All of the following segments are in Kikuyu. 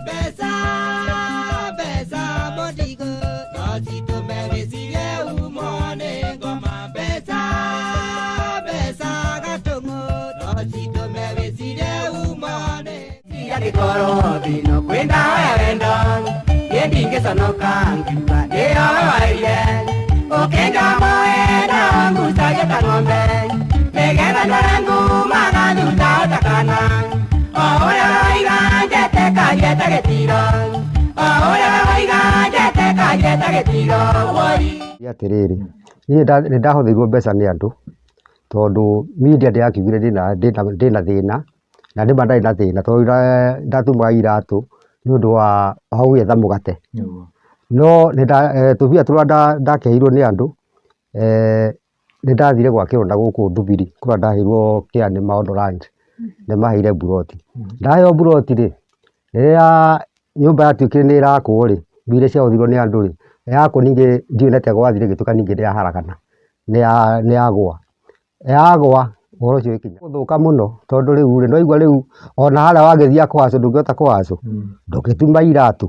Mbeca, mbeca mũndigũ no citũme wĩcirie umwo nĩ ngoma. Mbeca, mbeca gatũng'ũ no citũme wĩcirie umwo nĩ Gĩkorwo thino kwĩ ndawa ya wendo, niĩ ndingĩconoka ngiuga nĩyo waire. Ũkĩnjamoe na ngucagia ta ng'ombe, nĩgetha ndware ngumaga thutha ta kana. O ũrĩa waiga njete karie ta gĩtiro, o ũrĩa waiga njete karie ta gĩtiro woi. Atĩrĩrĩ, niĩ nĩ ndahũthĩirwo mbeca nĩ andũ, tondũ media ndĩrakiugire ndĩna thĩna, na nĩma ndarĩ na thĩna tondũ ndatumaga iratũ nĩ ũndũ wa gwetha mũgate. No tũmbia tũrĩa ndakĩheirwo nĩ andũ, nĩ ndathire gwakĩrwo na gũkũ Thubiri kũrĩa ndaheirwo kĩa nĩ Maondo Land, nĩ maheire mburoti. Ndaheo mburoti rĩ, rĩrĩa nyũmba yatuĩkire nĩ ĩrakwo rĩ, mbia iria ciahũthĩirwo nĩ andũ rĩ, yakwo ningĩ ndiũĩ nĩ atĩa gwathire ĩgĩtuĩka ningĩ nĩ yaharagana, nĩ yagwa. Yagwa ũhoro ũcio ũgĩkinya gũthũka mũno tondũ rĩu rĩ, nĩwaigua rĩu ona harĩa wagĩthiaga kũhacwo ndũngĩhota kũhacwo, ndũngĩtuma iratũ,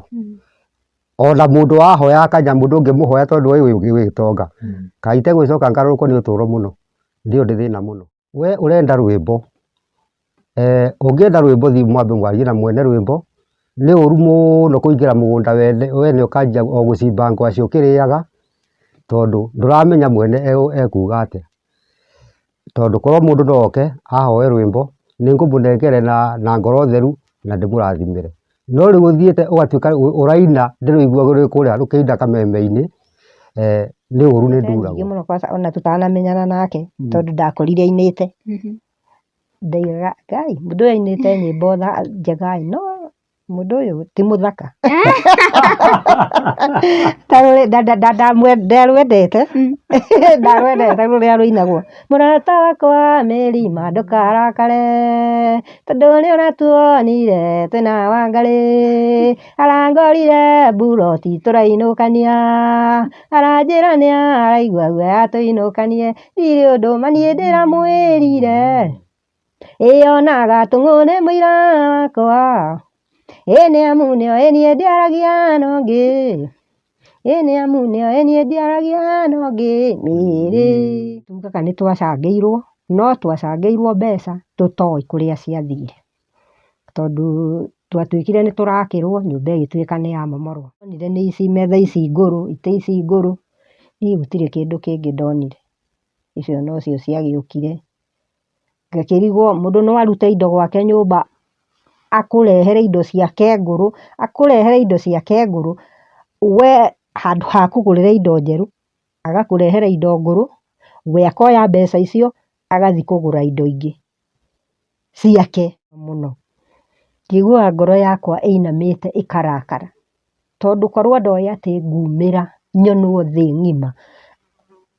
ona mũndũ wahoya kanyamũ ndũngĩmũhoya tondũ we wĩ gĩtonga. Kaĩ itegũgĩcoka ngarũrũkwo nĩ ũtũro mũno, ndĩũ ndĩ thĩna mũno. We ũrenda rwĩmbo, ũngĩenda rwĩmbo thiĩ mwambe mwarie na mwene rwĩmbo, nĩ ũru mũno kũingĩra mũgũnda wene ũkanjia o gũcimba ngwacĩ ũkĩrĩaga, tondũ ndũramenya mwene ekuga atĩa. Tondũ korwo mũndũ no oke ahoe rwĩmbo, nĩ ngũmũnengere na ngoro theru na ndĩmũrathimĩre. No rĩu ũthiĩte ũgatuĩka ũraina ndĩrũigua rwĩ kũrĩa rũkĩina kameme-inĩ, nĩ ũru nĩ Nyingĩ nduragwo. Mũno kwanza ona tũtanamenyana nake, tondũ ndakorire ainĩte. Ndaigaga Ngai, mũndũ ũyũ ainĩte nyĩmbo njega ĩ, no mũndũ ũyũ ti mũthaka. Ndarwendete, ndarwendete rũrĩa rũinagwo, mũrata wakwa Mĩrima ndũkarakare, tondũ nĩ ũratuonire twĩna Wangarĩ, arangorire mburoti tũrainũkania, aranjĩra nĩ araigua guoya tũinũkanie, ndirĩ ũndũ ma niĩ ndĩramwĩrire, ĩ ona gatũng'ũ nĩ mũira wakwa, ĩ nĩ amu nĩoĩ niĩ ndiaragia na ũngĩ, ĩ nĩ amu nĩoĩ niĩ ndiaragia na ũngĩ, mĩrĩ. Tugaga nĩ twacangĩirwo, no twacangĩirwo mbeca tũtoĩ kũrĩa ciathire, tondũ twatuĩkire nĩ tũrakĩrwo nyũmba ĩgĩtuĩka nĩ yamomorwo. Ndonire nĩ ici metha ici ngũrũ, itĩ ici ngũrũ, niĩ gũtirĩ kĩndũ kĩngĩ ndonire, icio nocio ciagĩũkire. Ngakĩrigwo mũndũ no arute indo gwake nyũmba akũrehere indo ciake ngũrũ, akũrehere indo ciake ngũrũ, we handũ ha kũgũrĩra indo njerũ, agakũrehera indo ngũrũ, we akoya mbeca icio agathiĩ kũgũra indo ingĩ ciake mũno. Njiguaga ngoro yakwa ĩinamĩte ĩkarakara, tondũ korwo ndoĩ atĩ ngumĩra nyonwo thĩ ng'ima,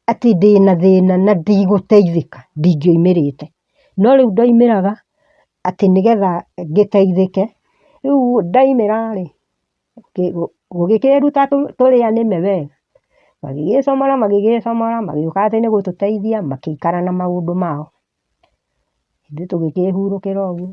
atĩ ndĩna thĩna na ndigũteithĩka, ndingĩaumĩrĩte. No rĩu ndaumĩraga atĩ nĩgetha ngĩteithĩke, rĩu ndaumĩra rĩ, gũgĩkĩruta tũrĩ a nĩme we, magĩgĩcomora magĩgĩcomora magĩũka atĩ nĩ gũtũteithia, makĩikara na maũndũ mao. Ithuĩ tũgĩkĩhurũkĩra ũguo.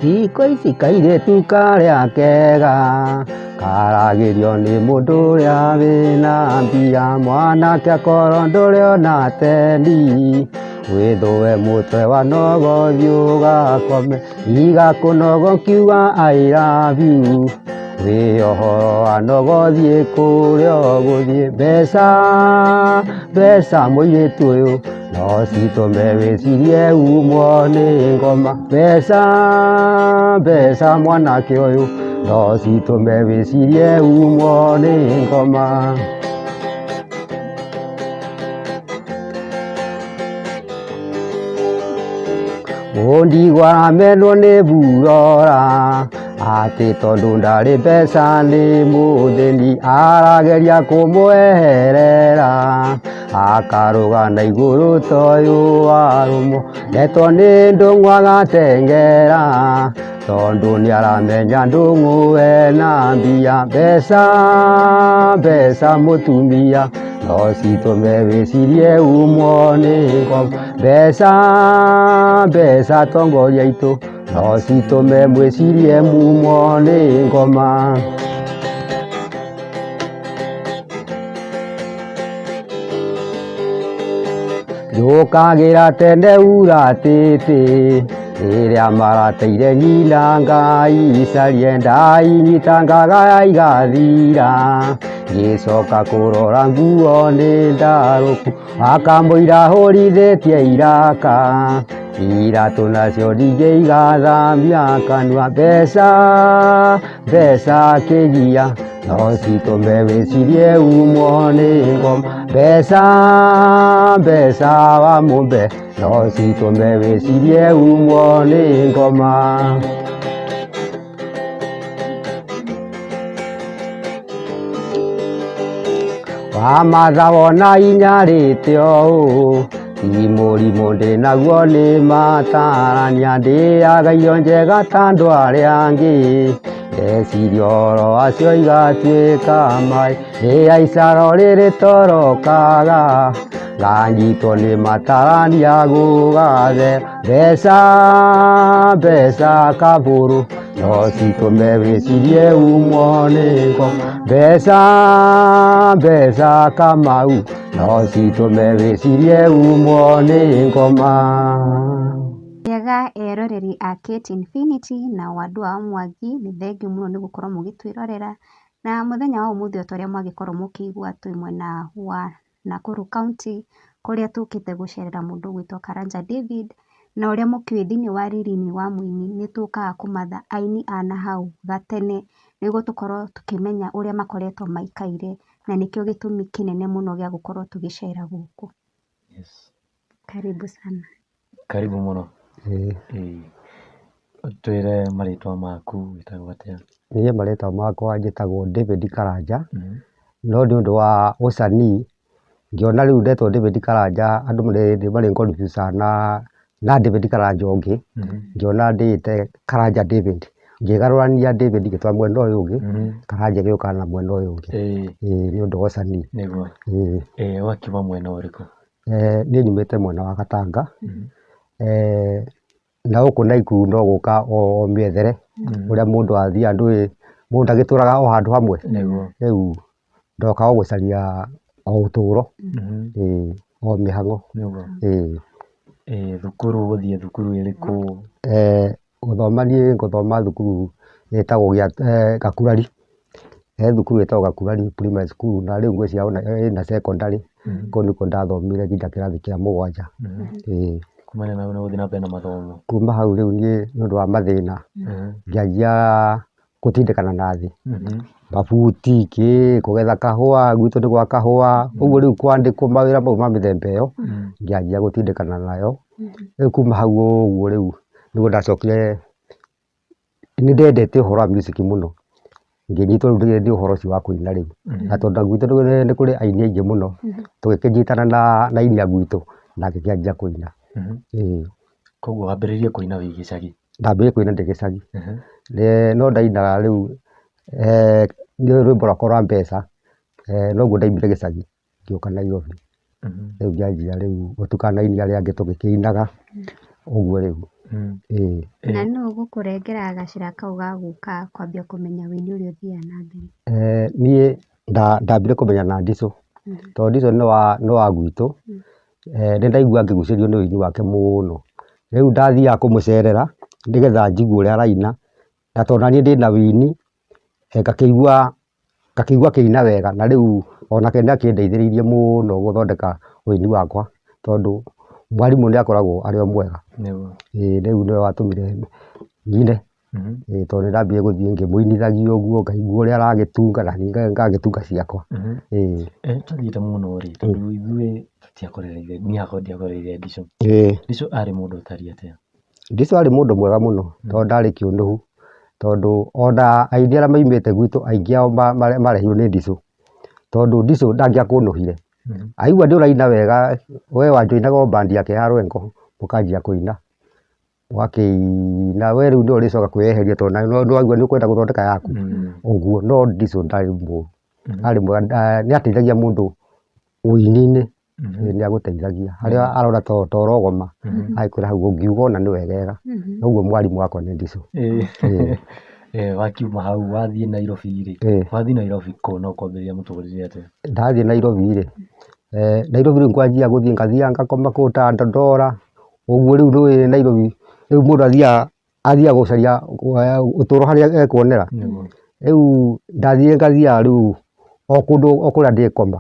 Thikũ ici kairĩtu karĩa kega karagĩrio nĩ mũndũ ũrĩa wĩna mbia, mwanake akorwo ndũrĩ ona teni, wĩthũe mũtwe wa nogothi ũgakome, iga kũnoga ũkiuga I love you, wĩ ũhoro wa nogothiĩ kũrĩa ũgũthiĩ, mbeca mbeca mũirĩtu ũyũ no citũme wĩcirie umwo nĩ ngoma, mbeca mbeca mwanake ũyũ no citũme wĩcirie umwo nĩ ngoma. Mũndigwa amenwo nĩ burora, atĩ tondũ ndarĩ mbeca nĩ mũthĩni, arageria kũmweherera. Akarũga na igũrũ toyũ warũmwo Ndetwo nĩ ndũng'ũ agateng'era Tondũ nĩaramenya ndũng'ũ ena mbia Mbeca, mbeca mũtumia No citũme wĩcirie umwo nĩ ngoma Mbeca, mbeca atongoria aitũ No citũme mwĩcirie mumwo nĩ ngoma. Njũkagĩra tene uratĩtĩ rĩrĩa marateire nyina Ngai carie ndainyitangaga igathira ngĩcoka kũrora nguo nĩ ndarũku akamũira hũrithĩtie iraka iratũ nacio ningĩ igathamia kanua mbeca mbeca kĩgia no citũme wĩcirie umwo nĩ ngoma mbeca mbeca wa mũmbe no citũme wĩcirie umwo nĩ ngoma. Wamatha wona inyarĩte ũũ ti mũrimũ ndĩ naguo nĩ matarania ndĩaga irio njega ta andũ arĩa angĩ ndeciria ũhoro wacio igatuĩka maĩ rĩaica rĩrĩ torokaga nganyitwo nĩ matarania gũgathe mbeca mbeca kabũrũ no citũme wĩcirie umwo nĩ ngoma mbeca mbeca kamau no citũme wĩcirie umwo nĩ ngoma. Njega eroreri a Kate Infinity na Wandua wa Mwangi, nĩ thengiũ mũno nĩ gũkorwo mũgĩtwĩrorera. Na mũthenya wa ũmũthĩ o ta ũrĩa mwagĩkorwo mũkĩigua twĩ mwena wa Nakuru County, kũrĩa tũkĩte gũcerera mũndũ ũgwĩtwo Karanja David, na ũrĩa mũkĩũĩ thĩinĩ wa riri-inĩ wa mũini nĩ tũkaga kũmatha aini a nahau gatene, nĩguo tũkorwo tũkĩmenya ũrĩa makoretwo maikaire, na nĩkĩo gĩtũmi kĩnene mũno gĩa gũkorwo tũgĩcera gũkũ. Yes. Karibu sana. Karibu mũno. Ĩĩ. Ĩĩ. Ũtwĩre marĩtwa maku wĩtagwo atĩa? Niĩ marĩtwa makwa njĩtagwo David Karanja, no nĩ ũndũ wa ũcanii, ngĩona rĩu ndetwo David Karanja andũ nĩ marĩ confuse na David Karanja ũngĩ, ngĩona ndĩĩte Karanja David, ngĩgarũrania David ngĩtwara mwena ũyũ ũngĩ, Karanja ĩgĩũka na mwena ũyũ ũngĩ, ĩĩ nĩ ũndũ wa ũcanii. Nĩguo. Ĩĩ. Ĩĩ ũgakiuma mwena ũrĩkũ? Niĩ nyumĩte mwena wa Gatanga, na gũkũ Naikuru no gũka o mĩethere, ũrĩa mũndũ athiaga ndũĩ, mũndũ ndagĩtũraga o handũ hamwe, rĩu ndoka o gũcaria o ũtũro, ĩĩ o mĩhang'o, ĩĩ. Thukuru ũgũthiĩ thukuru ĩrĩkũ? Gũthoma niĩ ngũthoma thukuru ĩtagwo Gakurari, he thukuru ĩtagwo Gakurari Primary School na rĩu ngwĩciria ona ĩna secondary, kũu nĩkuo ndathomire nginya kĩrathi kĩa mũgwanja, ĩĩ. Kumania na hau nĩ ũgũthiĩ na mbere na mathomo? Kuma hau rĩu niĩ nĩ ũndũ wa mathĩna, ngĩanjia gũtindĩkana na thĩ, mabuti kĩ, kũgetha kahũa, gwitũ nĩ gwa kahũa, ũguo rĩu kwandĩkwo mawĩra mau ma mĩthemba ĩyo, ngĩanjia gũtindĩkana nayo, rĩu kuma hau ũguo rĩu nĩguo ndacokire, nĩ ndendete ũhoro wa music mũno, ngĩnyitwo rĩu nĩ ũhoro ũcio wa kũina rĩu, na tondũ gwitũ nĩ kũrĩ aini aingĩ mũno, tũgĩkĩnyitana na aini a gwitũ na ngĩkĩanjia kũina, ĩĩ. Koguo wambĩrĩirie kũina wĩ gĩcagi? Ndambĩrĩirie kũina ndĩ gĩcagi, no ndainaga rĩu nĩ rwĩmbo rwakwa rwa mbeca, noguo ndaumire gĩcagi ngĩũka Nairobi, rĩu ngĩanjia rĩu gũtukana na aini arĩa angĩ tũgĩkĩinaga, ũguo rĩu, ĩĩ. Na nũ ũgũkũrengera gacĩra kau ga gũka kwambia kũmenya ũini ũrĩa ũthiaga na mbere? Niĩ ndambire kũmenya na Ndicũ, tondũ Ndicũ nĩ wa gwitũ, nĩ ndaigua ngĩgucĩrĩrio nĩ ũini wake mũno, rĩu ndathiaga kũmũcerera nĩgetha njigue ũrĩa araina, na tondũ naniĩ ndĩna ũini, ngakĩigua akĩina wega, na rĩu onake nĩ akĩndeithĩrĩirie mũno gũthondeka ũini wakwa, tondũ mwarimũ nĩ akoragwo arĩ o mwega, ĩĩ rĩu nĩwe watũmire nyine. Ĩĩ tondũ nĩ ndambire gũthiĩ ngĩmũinithagia ũguo, ngaigua ũrĩa aragĩtunga na niĩ ngagĩtunga ciakwa. Ĩĩ. Tũthiĩte mũno rĩ, tondũ ithuĩ tũtiakorereire, niĩ hakwa ndiakorereire Ndicũ. Ndicũ arĩ mũndũ ũtariĩ atĩa? Ndicũ arĩ mũndũ mwega mũno tondũ ndarĩ kĩũnũhu, tondũ ona aini arĩa maumĩte gwitũ aingĩ ao marehirwo nĩ Ndicũ, tondũ Ndicũ ndangĩakũnũhire. Aigua nĩ ũraina wega, we wanjoinaga o band yake ya Rwengo, mũkanjia kũina. Ũgakĩina, we rĩu nĩwe ũrĩcoka kwĩyeheria tondũ nawe nĩ waigua nĩ ũkwenda gũthondeka yaku. Ũguo, no Dizon ndarĩ mũru, arĩ mwega, nĩ ateithagia mũndũ ũini-inĩ. Nĩ agũteithagia harĩa arona ta ũrogoma agĩkwĩra hau ũngiuga ũna nĩ wegega. Ũguo mwarimũ wakwa nĩ Dizon. Wakiuma hau wathiĩ Nairobi rĩ, wathiĩ Nairobi kũ na ũkwambĩrĩria mũtũrĩre atĩa? Ndathiĩ Nairobi rĩ, Nairobi rĩu ngwanjia gũthiĩ ngathiaga ngakoma kũndũ ta Dandora, ũguo rĩu nĩũĩ Nairobi rĩu mũndũ athiaga athiaga gũcaria ũtũro harĩa ekuonera. Rĩu ndathire ngathiaga rĩu o kũndũ o kũrĩa ndĩkoma,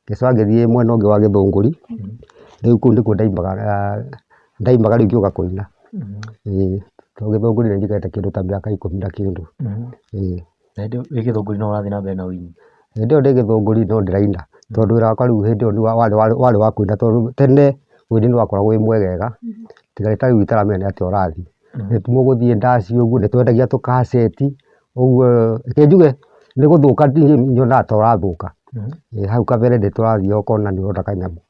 ngĩcoka ngĩthiĩ mwena ũngĩ wa Gĩthũngũri, rĩu kũu nĩkuo ndaimaga ndaimaga rĩu ngĩũka kũina. Ĩĩ tondũ Gĩthũngũri nĩ njikarĩte kĩndũ ta mĩaka ikũmi na kĩndũ. Ĩĩ. Na hĩndĩ ĩyo wĩ Gĩthũngũri no ũrathiĩ na mbere na ũini? Hĩndĩ ĩyo ndĩ Gĩthũngũri no ndĩraina, tondũ wĩra wakwa rĩu hĩndĩ ĩyo warĩ wa kũina tondũ tene ũini nĩ wakoragwo wĩ mwegega, tiga ta rĩu itaramenya nĩ atĩa ũrathiĩ. Mũgũthiĩ ndaci ũguo, nĩ twendagia tũkaceti, ũguo reke njuge nĩ gũthũka nyonaga ta ũrathũka. Hau kabere nĩ tũrathiaga ũkona nĩ ũrona kanyamũ.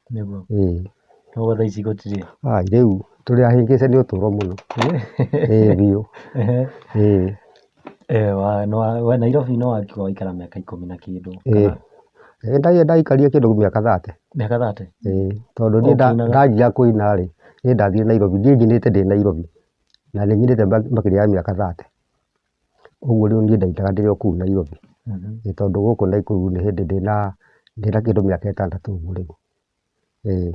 Ĩĩ. Koguo thaa ici gũtirĩ? Ai rĩu tũrĩ ahĩngĩce nĩ ũtũro mũno. Ĩĩ biũ. Ĩĩ. Nairobi nĩ wakiuga waikara mĩaka ikũmi na kĩndũ. Ĩĩ ndaikarire kĩndũ mĩaka thate. Mĩaka thate? Ĩĩ tondũ niĩ ndanjia kũina rĩ, niĩ ndathire Nairobi, niĩ nyinĩte ndĩ Nairobi na nĩ nyinĩte makĩria ya mĩaka thate. Ũguo rĩu niĩ ndainaga ndĩ o kũu Nairobi. Ĩĩ tondũ gũkũ Naikuru nĩ hĩndĩ ndĩna kĩndũ mĩaka ĩtandatũ ũguo rĩu. Ĩĩ.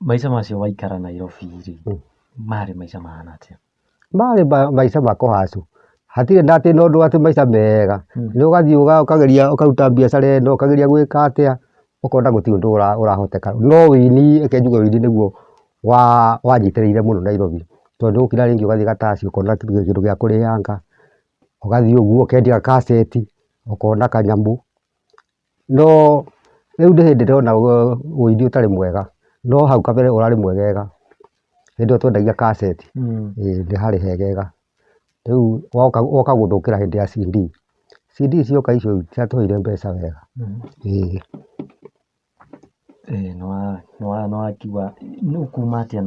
Maica macio waikara Nairobi rĩ, marĩ maica mahana atĩa? Marĩ maica ma kũhacũ, hatirĩ na atĩ na ũndũ atĩ maica mega, nĩ ũgathiĩ ũkageria ũkaruta biacara ĩno, ũkageria gwĩka atĩa, ũkona gũtirĩ ũndũ ũrahoteka. No ũini reke njuge ũini nĩguo wanyitĩrĩire mũno Nairobi, tondũ nĩ ũgũkira rĩngĩ ũgathiĩ gataci ũkona kĩndũ gĩa kũrĩanga, ũgathiĩ ũguo ũkendia gaceti, ũkona kanyamũ. No rĩu nĩ hĩndĩ ndĩrona ũini ũtarĩ mwega, no hau kabere ũrarĩ mwegega, hĩndĩ ĩyo twendagia kaseti, ĩĩ nĩ harĩ hegega. Rĩu woka gũthũkĩra hĩndĩ ya CD, CD cioka icio ciatũheire mbeca wega, ĩĩ. Nĩwakiuga ũkuma atĩa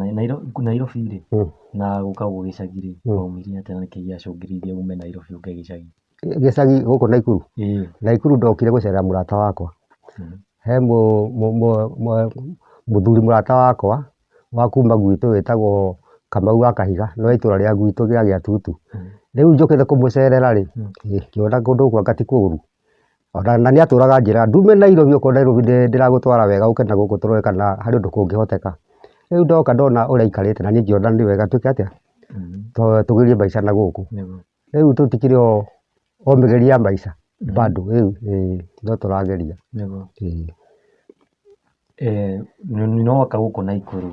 Nairobi rĩ, na gũka gũkũ gĩcagi rĩ, waumire atĩa na nĩkĩ gĩacũngĩrĩirie ume Nairobi ũke gĩcagi? Gĩcagi gũkũ Naikuru? Naikuru ndokire gũcerera mũrata wakwa. He mũthuri mũrata wakwa wa kuma gwitũ wĩtagwo Kamau wa Kahiga, nĩ wa itũra rĩa gwitũ rĩa Gĩatutu. Rĩu njũkĩte kũmũcerera rĩ, ngĩona kũndũ gũkũ anga ti kũru. Ona nĩ atũraga anjĩraga ndume Nairobi okorwo Nairobi ndĩragũtwara wega ũke na gũkũ tũrore kana harĩ ũndũ kũngĩhoteka. Rĩu ndoka ndona ũrĩa aikarĩte na niĩ ngĩona nĩ wega twĩke atĩa, tũgerie maica na gũkũ. Rĩu tũtikĩrĩ o mĩgerio ya maica bado rĩu ĩĩ no tũrageria. Ĩĩ. Nĩwoka gũkũ Naikuru,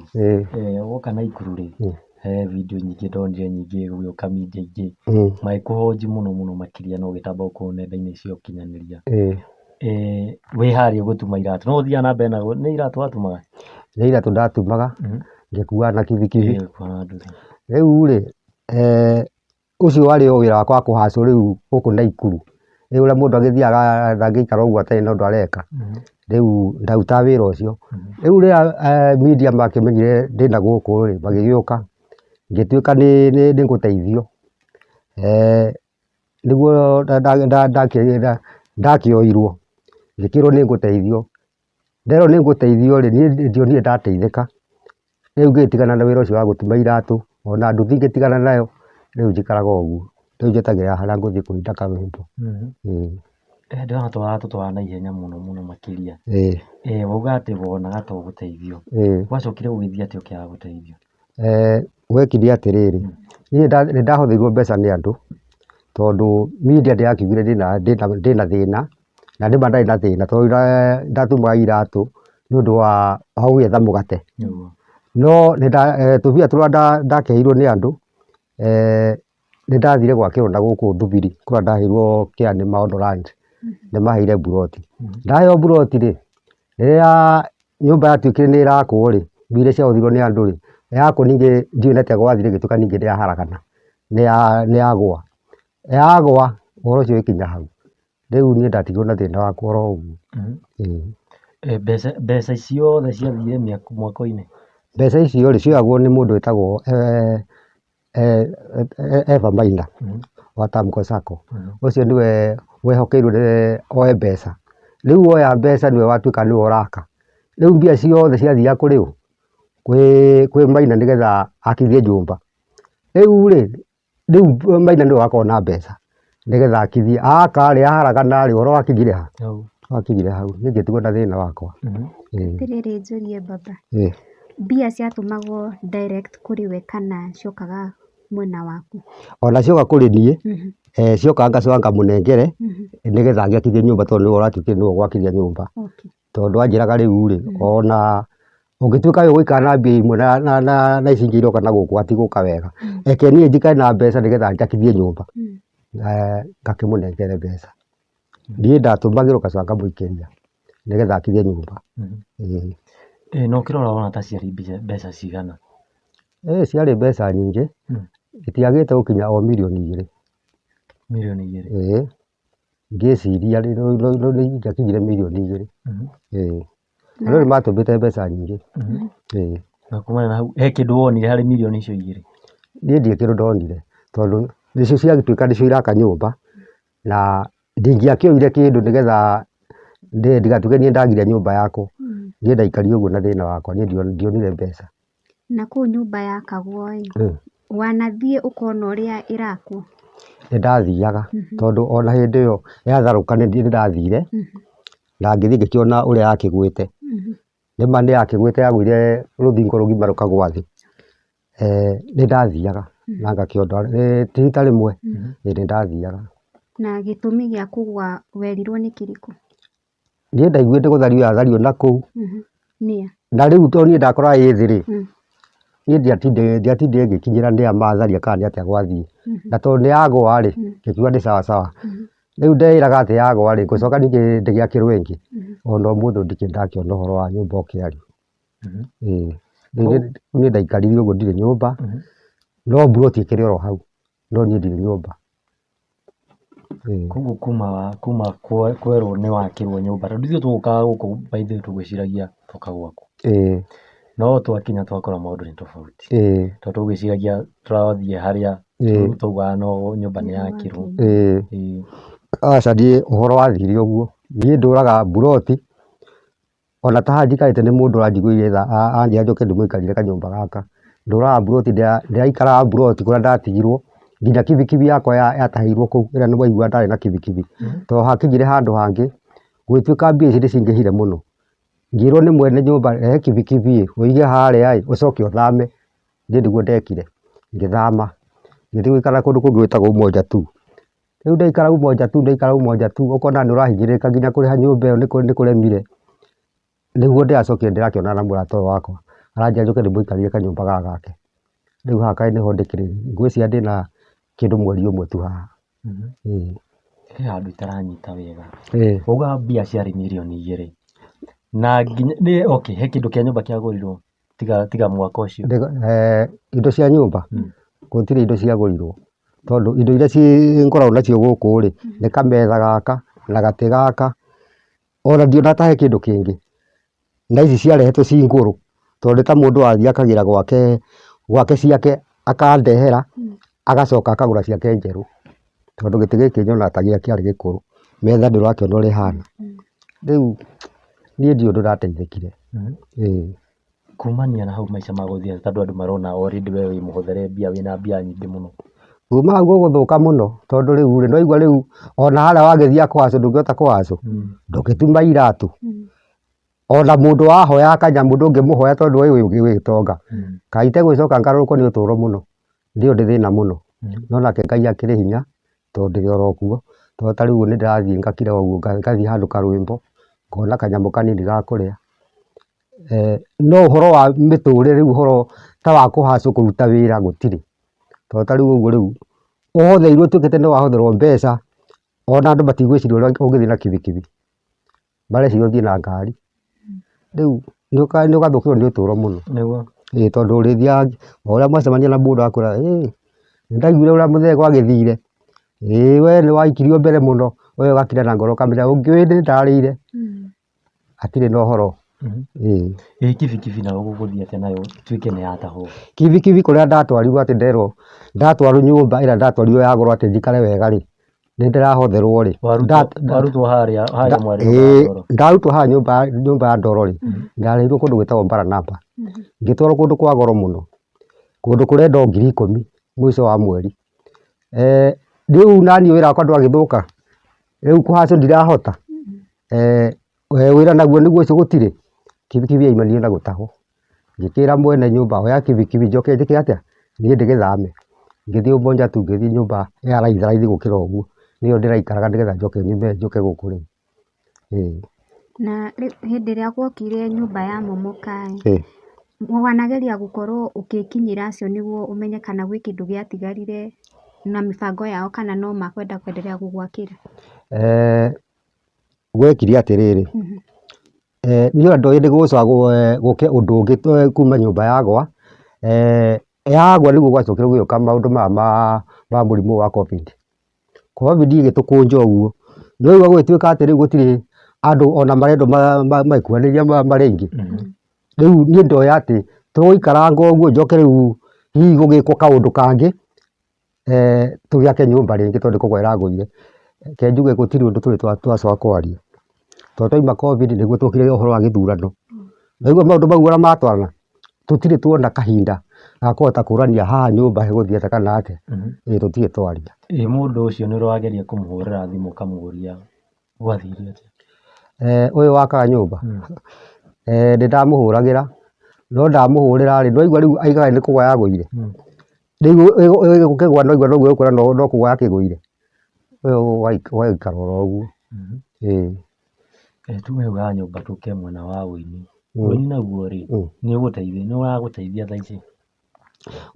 woka Naikuru rĩ, he video nyingĩ ndonire nyingĩ gũgĩũka media ingĩ, magĩkũhonji mũno mũno makĩria na ũgĩtamba gũkũ nenda-inĩ cia ũkinyanĩria. Wĩ harĩa ũgĩtuma iratũ, no ũthiaga na mbere na nĩ iratũ watumaga? Nĩ iratũ ndatumaga, ngĩkuaga na kibikibi. Rĩu rĩ, ũcio warĩ o wĩra wakwa wa kũhacwo rĩu gũkũ Naikuru. Rĩu ũrĩa mũndũ agĩthiaga ndangĩikara ũguo atarĩ na ũndũ areka, rĩu ndarutaga wĩra ũcio. Rĩu rĩrĩa media makĩmenyire ndĩna gũkũ rĩ, magĩgĩũka, ngĩtuĩka nĩ ngũteithio, nĩguo ndakĩoirwo, ngĩkĩrwo nĩ ngũteithio. Nderwo nĩ ngũteithio rĩ, niĩ ndionire ndateithĩka, rĩu ngĩgĩtigana na wĩra ũcio wa gũtuma iratũ, ona nduthi ngĩtigana nayo, rĩu njikaraga o ũguo, rĩu njetagĩrĩra harĩa ngũthiĩ kũrinda karwĩmbo, ĩĩ. Ndĩrona ta ũratũtwara na ihenya mũno mũno makĩria. Wauga atĩ wonaga ta ũgũteithio. Gwacokire gũgĩthiĩ atĩa ũkĩaga gũteithio? Gwekire atĩrĩrĩ, niĩ nĩ ndahũthĩirwo mbeca nĩ andũ, tondũ media ndĩrakiugire ndĩna thĩna, na nĩma ndarĩ na thĩna tondũ ndatumaga iratũ nĩ ũndũ wa gwetha mũgate. No tũmbia tũrĩa ndakĩheirwo nĩ andũ, nĩ ndathire gwakĩrwo na gũkũ Thubiri kũrĩa ndaheirwo kĩa nĩ Maondo Land, nĩ maheire mburoti. Ndaheo mburoti rĩ, rĩrĩa nyũmba yatuĩkire nĩ ĩrakwo rĩ, mbia iria ciahũthĩrirwo nĩ andũ rĩ, yakwo ningĩ ndiũĩ nĩ atĩa gwathire ĩgĩtuĩka ningĩ nĩ yaharagana, nĩ yagũa. Yagũa ũhoro ũcio ũgĩkinya hau, rĩu niĩ ndatigirwo na thĩna wakwa oro ũguo. Ĩĩ. Mbeca mbeca ciothe ciathire mwako-inĩ? Mbeca icio rĩ, cioyagwo nĩ mũndũ wĩtagwo Eva Maina wa Tamco Sacco. Ũcio nĩwe wehokeirwo oe mbeca. Rĩu oya mbeca nĩwe watuĩka nĩwe ũraka. Rĩu mbia ciothe ciathiaga kũrĩ ũ? Kwĩ Maina nĩgetha akithie nyũmba. Rĩu rĩ, rĩu Maina nĩwe wakoragwo na mbeca nĩgetha akithie. Aka rĩ, aharagana rĩ, ũhoro wakinyire ha? Wakinyire hau. Niĩ ngĩtigwo na thĩna wakwa. Atĩrĩrĩ njũrie baba, mbia ciatũmagwo direct kũrĩ we kana ciokaga mwena waku? Ona cioka kũrĩ niĩ, cioka ngacoka ngamũnengere nĩgetha agĩakithie nyũmba tondũ nĩwe ũratuĩkire nĩwe ũgwakithia nyũmba. Tondũ anjĩraga rĩu rĩ, ona ũngĩtuĩka wĩ gũikara na mbia imwe na ici ingĩ iroka na gũkũ hatigũka wega. Reke niĩ njikare na mbeca nĩgetha njakithie nyũmba. Ngakĩmũnengere mbeca. Niĩ ndatũmagĩrwo ngacoka ngamũikĩria nĩgetha akithie nyũmba. Ĩĩ na ũkĩrora wona ta ciarĩ mbeca cigana? Ĩĩ ciarĩ mbeca nyingĩ, itiagĩte gũkinya o mirioni igĩrĩ. Mirioni igĩrĩ? Ĩĩ. Ngĩciria nĩ ingĩakinyire mirioni igĩrĩ. Ĩĩ. Andũ nĩ matũmĩte mbeca nyingĩ. Ĩĩ. Na kumana na hau he kĩndũ wonire harĩ mirioni icio igĩrĩ? Niĩ ndirĩ kĩndũ ndonire tondũ nĩcio ciatuĩka nĩcio iraka nyũmba na ndingĩakĩoire kĩndũ nĩgetha ndigatuĩke niĩ ndagire nyũmba yakwa. Niĩ ndaikarire ũguo na thĩna wakwa, niĩ ndionire mbeca. Na kũu nyũmba yakagwo ĩ, wanathiĩ ũkona ũrĩa ĩrakwo? Nĩ ndathiaga tondũ ona hĩndĩ ĩyo yatharũka nĩ ndathire na ngĩthiĩ ngĩkĩona ũrĩa yakĩgwĩte. Nĩ ma nĩ yakĩgwĩte yagũire rũthingo rũgima rũkagwa thĩ. Nĩ ndathiaga na ngakĩona, ti rita rĩmwe, ĩĩ nĩ ndathiaga. Na gĩtũmi gĩa kũgwa werirwo nĩ kĩrĩkũ? Niĩ ndaiguĩte gũthario yathario na kũu. Nĩa? Na rĩu tondũ niĩ ndakoraga ĩ thĩ rĩ, niĩ ndiatindire ngĩkinyĩra nĩa matharia kana nĩ atĩa gwathiĩ. Na tondũ nĩ yagũa rĩ, ngĩkiuga nĩ sawa sawa. Rĩu ndeĩraga atĩ yagũa rĩ, ngũcoka ningĩ ndĩgĩakĩrwo ĩngĩ. Ona ũmũthĩ ndikĩrĩ ndakĩona ũhoro wa nyũmba ũkĩario. Ĩĩ. Rĩu niĩ ndaikarire ũguo ndirĩ nyũmba, no mburoti ĩkĩrĩ oro hau, no niĩ ndirĩ nyũmba. Koguo kuma kwerwo nĩ wakĩrwo nyũmba, tondũ ithuĩ tũgũkaga gũkũ by the way tũgwĩciragia twoka gwaku. No twakinya twakora maũndũ nĩ tofauti. Tondũ tũgwĩciragia tũrathiĩ harĩa twaugaga no nyũmba nĩ yakirwo. Aca niĩ ũhoro wathire ũguo, niĩ ndũraga mburoti Ona ta haha njikarĩte nĩ mũndũ ũranjiguĩire tha anjĩra njũke ndĩmũikarĩre kanyũmba gaka. Ndũraga mburoti ndĩraikaraga mburoti kũrĩa ndatigirwo, nginya kibikibi yakwa yatahĩirwo kũu ĩrĩa waigua ndarĩ na kibikibi. Tondũ hakinyire handũ hangĩ, gũgĩtuĩka mbia ici nĩ cingĩhire mũno. Ngĩrwo nĩ mwene nyũmba rehe kibikibi ĩ, ũige harĩa ĩ, ũcoke ũthame. Niĩ nĩguo ndekire, ngĩthama, ngĩthiĩ gũikara kũndũ kũngĩ gwĩtagwo Umoja Two. Rĩu ndaikara Umoja Two ndaikara Umoja Two ũkona nĩ ũrahinyĩrĩrĩka nginya kũrĩha nyũmba ĩyo nĩ kũremire. Nĩguo ndĩracokire ndĩrakĩonana na mũrata ũyũ wakwa, aranjĩra njũke ndĩmũikarĩre kanyũmba gaka gake. Rĩu haha kaĩ nĩho ndĩkĩrĩ, ngwĩciria ndĩna kĩndũ mweri ũmwe tu haha. Ĩĩ. He handũ itaranyita wega. Wauga mbia ciarĩ mirioni igĩrĩ. Na nginya, okay, he kĩndũ kĩa nyũmba kĩagũrirwo? Tiga tiga mwaka ũcio. Indo cia nyũmba, gũtirĩ indo ciagũrirwo, tondũ indo iria ngoragwo nacio gũkũ rĩ, nĩ kametha gaka, na gatĩ gaka, ona ndionaga ta he kĩndũ kĩngĩ. Na ici ciarehetwo ci ngũrũ, tondũ nĩ ta mũndũ wathiĩ akagĩra gwake, gwake ciake akandehera, agacoka akagũra ciake njerũ. Tondũ gĩtĩ gĩkĩ nyonaga ta kĩarĩ gĩkũrũ, metha ndũrakĩona ũrĩa ĩhana. Rĩu niĩ ndiũĩ ũndũ ndateithĩkire, ĩĩ. Kumania na hau maica magũthiĩ atĩa tondũ andũ marona already we wĩ mũhũthĩre mbia wĩna mbia nyingĩ mũno. Kuma hau gũgũthũka mũno tondũ rĩu rĩ, nĩwaigua rĩu ona harĩa wagĩthiĩ kũhacwo ndũngĩhota kũhacwo, ndũngĩtuma iratũ, ona mũndũ wahoya kanyamũ ndũngĩmũhoya tondũ we wĩ gĩtonga. Kaĩ itegũgĩcoka ngarũrũkwo nĩ ũtũro mũno, ndĩũ ndĩ thĩna mũno. No nake Ngai akĩrĩ hinya tondũ ndĩrĩ oro kuo, tondũ ta rĩu nĩ ndĩrathiĩ ngakira ũguo ngathiĩ handũ karwĩmbo, ngona kanyamũ kanini ga kũrĩa. No ũhoro wa mĩtũrĩre rĩu ũhoro ta wa kũhacwo kũruta wĩra gũtirĩ. Tondũ ta rĩu ũguo rĩu, ũhotheirwo ũtuĩkĩte nĩ wahotherwo mbeca, ona andũ matigwĩciria ũrĩa ũngĩthiĩ na kibikibi, mareciria ũthiĩ na ngari. Rĩu nĩ ũgathũkĩrwo nĩ ũtũro mũno. Nĩguo. Ĩĩ tondũ ũrĩthiaga o ũrĩa mwacemania na mũndũ agakwĩra ĩ, nĩ ndaiguire ũrĩa mũthee gwagĩthire, ĩ we nĩ waikirio mbere mũno, we ũgakira na ngoro ũkamenya ũngĩ nĩ ndarĩire. Hatirĩ na ũhoro. Ĩĩ. Ĩ kibikibi nayo gũgũthiĩ atĩa nayo ĩtuĩke nĩ yatahwo? Kibikibi kũrĩa ndatwarirwo atĩ nderwo ndatwarwo nyũmba ĩrĩa ndatwarirwo ya goro atĩ njikare wega rĩ, nĩ ndĩrahotherwo rĩ. Warutwo harĩa harĩa mwarĩ wa ndoro? Ndarutwo haha nyũmba nyũmba ya ndoro rĩ, ndarehirwo kũndũ gwĩtagwo Baranaba. Ngĩtwarwo kũndũ kwa goro mũno, kũndũ kũrendwo 10,000 mũico wa mweri. Rĩu naniĩ wĩra wakwa ndwagĩthũka, rĩu kũhacwo ndirahota. Wĩra naguo nĩguo ũcio gũtirĩ, kibikibi yaumanire na gũtahwo. Ngĩkĩra mwene nyũmba oya kibikibi njoke njĩke atĩa, niĩ ndĩgĩthame. Ngĩthiĩ Bonchari ngĩthiĩ nyũmba ya raithi raithi gũkĩra ũguo, nĩyo ndĩraikaraga nĩgetha njoke nyume njũke gũkũ rĩu. Ĩĩ. Na rĩu hĩndĩ ĩrĩa gwokire nyũmba ya momoka ĩ, wanageria gũkorwo ũgĩkinyĩra acio nĩguo ũmenye kana gwĩ kĩndũ gĩatigarire na mĩbango yao kana no makwenda kwenderea gũgwakĩra? Gwekire atĩrĩrĩ, niĩ ona ndoĩ nĩ gũcoka gũke ũndũ ũngĩ kuma nyũmba yagwa, yagwa nĩguo gwacokire gũgĩũka maũndũ maya ma mũrimũ wa Covid. Covid ĩgĩtũkũnja ũguo, no rĩu gũgĩtuĩka atĩ rĩu gũtirĩ andũ ona marendwo magĩkuhanĩrĩria marĩ aingĩ. Rĩu niĩ ndoĩ atĩ tũgũikaranga ũguo njoke rĩu hihi gũgĩkwo kaũndũ kangĩ, tũgĩake nyũmba rĩngĩ tondũ nĩ kũgũa ĩragũire. Reke njuge gũtirĩ ũndũ tũrĩ twacoka kwaria. Tondũ twauma Covid nĩguo twokire ũhoro wa gĩthurano. Waigua maũndũ mau ũrĩa matwarana, tũtirĩ tuona kahinda ga kũhota kũrania haha nyũmba hegũthiĩ atĩa kana atĩa. Ĩĩ tũtirĩ twaria. Ĩ mũndũ ũcio nĩ ũrageria kũmũhũrĩra thimũ ũkamũria gwathire atĩa? Ũyũ wakaga nyũmba? Nĩ ndamũhũragĩra, no ndamũhũrĩra rĩ, nĩwaigua rĩu aigaga nĩ kũgũa yagũire. Rĩu ĩgũkĩgũa no igua noguo ĩgũkwĩra no kũgũa yakĩgũire. Ũyũ ũgaikara oro ũguo. Ĩĩ. Tume hau ha nyũmba tũke mwena wa ũini. Ũini naguo rĩ, nĩ ũgũteithia, nĩ ũragũteithia thaa ici?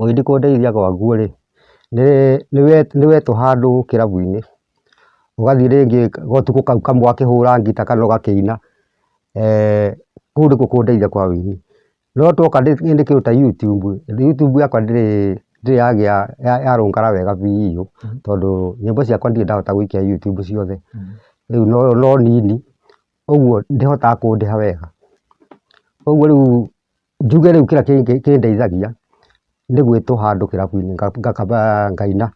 Ũini kũndeithia gwaguo rĩ, nĩ wetwo handũ kĩrabu-inĩ, ũgathiĩ rĩngĩ gotukũ kau kamwe ũgakĩhũra ngita kana ũgakĩina, kũu nĩkuo kũndeithia kwa ũini. No twoka nĩ kĩndũ ta YouTube, YouTube yakwa ndĩrĩ yagĩa yarũngara wega biũ, tondũ nyĩmbo ciakwa ndirĩ ndahota gũikia YouTube ciothe, rĩu no nini, ũguo ndĩhotaga kũndĩha wega. Ũguo rĩu njuge rĩu kĩrĩa kĩndeithagia nĩ gwĩtwo handũ kĩrabu-inĩ ngaina,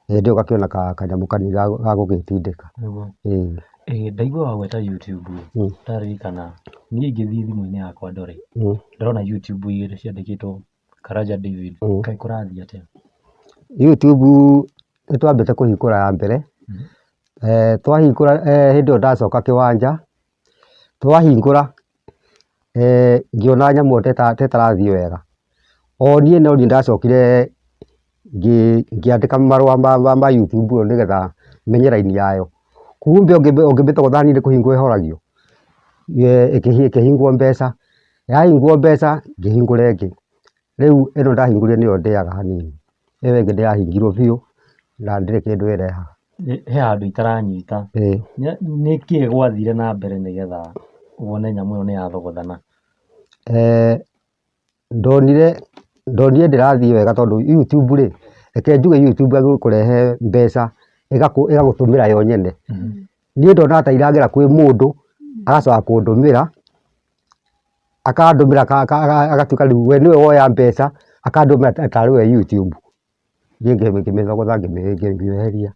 hĩndĩ ĩyo ũgakĩona kanyamũ kanini ga gũgĩtindĩka. Ĩĩ. Ĩĩ ndaigua wagweta YouTube ĩ, ndaririkana niĩ ingĩthiĩ thimũ-inĩ yakwa ndore, ndĩrona YouTube igĩrĩ ciandĩkĩtwo Karanja David, kaĩ kũrathiĩ atĩa? YouTube nĩ twambĩte kũhingũra ya mbere, twahingũra hĩndĩ ĩyo ndacoka kĩwanja, twahingũra ngĩona nyamũ ĩyo ta ĩtarathiĩ wega. O niĩ no niĩ ndacokire ngĩandĩka marũa ma YouTube ĩyo nĩgetha menye raini yayo. Kumbe ũngĩmĩtogotha hanini nĩ kũhingwo ĩhoragio. Ĩkĩhingwo mbeca, yahingwo mbeca ngĩhingũra ĩngĩ. Rĩu ĩno ndahingũrire nĩyo ndĩaga hanini, ĩyo ĩngĩ ndĩrahingirwo biũ na ndĩrĩ kĩndũ ĩrehaga. He handũ itaranyita, nĩkĩ gwathire na mbere nĩgetha wone nyamũ ĩyo nĩ yathogothana? Ndonire ndonire ndĩrathiĩ wega tondũ YouTube rĩ, reke njuge YouTube yagĩrĩirwo kũrehe mbeca ĩgagũtũmĩra yo nyene. Niĩ ndonaga ta iragera kwĩ mũndũ, agacoka kũndũmĩra, akandũmĩra agatuĩka rĩu we nĩwe woya mbeca, akandũmĩra tarĩ we YouTube. Niĩ ngĩmĩthogotha ngĩmĩeheria.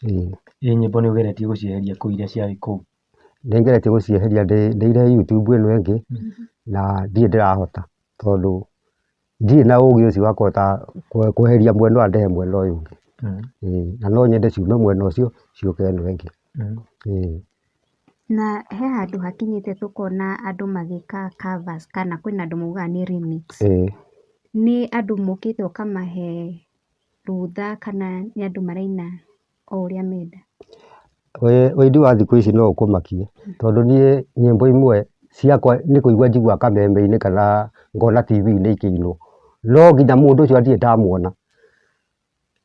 Ĩĩ. Ĩ nyĩmbo nĩ ũgeretie gũcieheria kũu iria ciarĩ kũu? Nĩ ngeretie gũcieheria ndĩirehe YouTube ĩno ĩngĩ, na ndirĩ ndĩrahota tondũ ndirĩ na ũgĩ ũcio wa kũhota kweheria mwena ũyũ ndehe mwena ũyũ ũngĩ. Ĩĩ na no nyende ciume mwena ũcio ciũke ĩno ĩngĩ. Ĩĩ. Na he handũ hakinyĩte tũkona andũ magĩka covers kana kwĩna andũ maugaga nĩ remix. Nĩ andũ mokĩte ũkamahe rũtha kana nĩ andũ maraina o ũrĩa menda? Ũini wa thikũ ici no ũkũmakie, tondũ niĩ nyĩmbo imwe ciakwa nĩ kũigua njiguaga kameme-inĩ kana ngona TV-inĩ ikĩinwo, no nginya mũndũ ũcio ndirĩ ndamuona.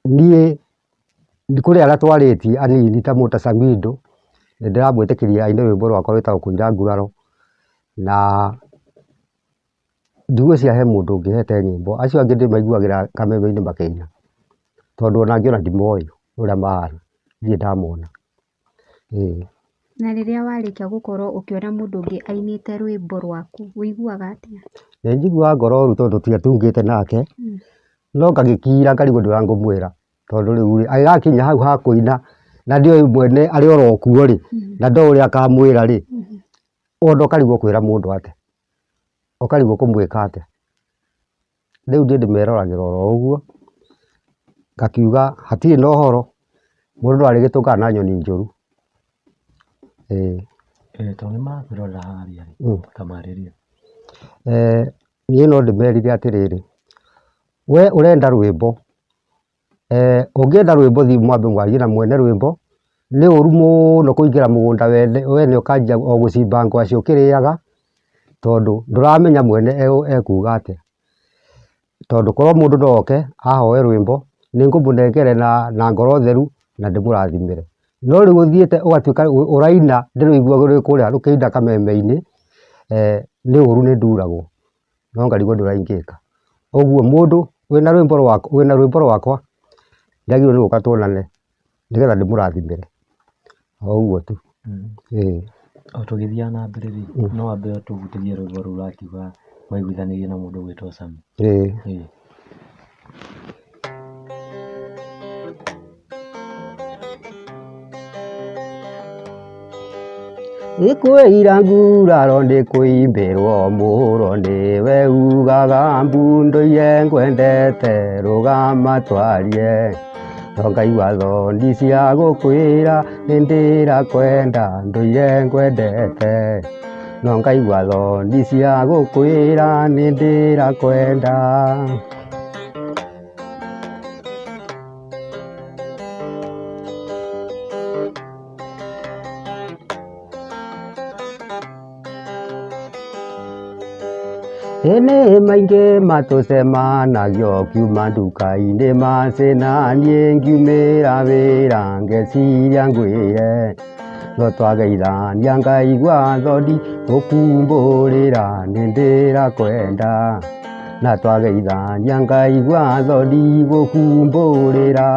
Niĩ kũrĩ arĩa twarĩtie anini ta mũndũ ta Samido, nĩ ndĩramwĩtĩkĩria aine rwĩmbo rwakwa rwĩtagwo kũira nguraro, na ndigwĩciria he mũndũ ũngĩ hete nyĩmbo, acio angĩ ndĩmaiguagĩra kameme-inĩ makĩina, tondũ ona angĩ ona ndimoĩ ũrĩa mahana, ndirĩ ndamona, ĩĩ. Na rĩrĩa warĩkia gũkorwo ũkĩona mũndũ ũngĩ ainĩte rwĩmbo rwaku, ũiguaga atĩa? Nĩ njiguaga ngoro ũru tondũ tũtiatungĩte nake, no ngagĩkira ngarigwo ndũrĩa ngũmwĩra, tondũ rĩu rĩ, agĩgakinya hau ha kũina na ndĩoĩ mwene arĩ oro kuo rĩ, na ndoĩ ũrĩa akamwĩra rĩ, ona ũkarigwo kwĩra mũndũ atĩa, ũkarigwo kũmwĩka atĩa. Rĩu niĩ ndĩmeroragĩra oro ũguo, ngakiuga hatirĩ na ũhoro, mũndũ no arĩgĩtũngana na nyoni njũru. Ĩĩ. Tondũ nĩ marakwĩrorera harĩa rĩ, tamarĩrie. Niĩ no ndĩmerire atĩrĩrĩ, we ũrenda rwĩmbo, ũngĩenda rwĩmbo thiĩ mwambe mwarie na mwene rwĩmbo, nĩ ũru mũno kũingĩra mũgũnda wene ũkanjia o gũcimba ngwacĩ ũkĩrĩaga, tondũ ndũramenya mwene ekuga atĩa. Tondũ korwo mũndũ no oke ahoe rwĩmbo, nĩ ngũmũnengere na ngoro theru na ndĩmũrathimĩre. No rĩu ũthiĩte ũgatuĩka ũraina ndĩrũigua rwĩ kũrĩa rũkĩina kameme-inĩ, nĩ ũru nĩ nduragwo, no ngarigwo nĩ ũrĩa ingĩka. Ũguo mũndũ wĩna rwĩmbo rwakwa wĩna rwĩmbo rwakwa nĩ agĩrĩirwo nĩ gũka tuonane nĩgetha ndĩmũrathimĩre, o ũguo tu, ĩĩ. O tũgĩthiaga na mbere rĩ, no wambe ũtũhutĩrie rwĩmbo rũu ũrakiuga waiguithanirie na mũndũ ũgwĩtwo Sammy. Ĩĩ. Ĩĩ. Nĩkwĩira nguraro nĩkũimbĩrwo mũhuro nĩwe ugaga mbu ndũire ngwendete rũgama twarie no ngaigua thoni cia gũkwĩra nĩndĩrakwenda ndũire ngwendete no ngaigua thoni cia gũkwĩra nĩndĩrakwenda. Ĩ nĩ maingĩ matũcemanagio ngiuma nduka-inĩ macina niĩ ngiumĩra wĩra ngeciria ngwĩre no twageithania ngaigua thoni gũkumbũrĩra nĩ ndĩrakwenda na twageithania ngaigua thoni gũkumbũrĩra.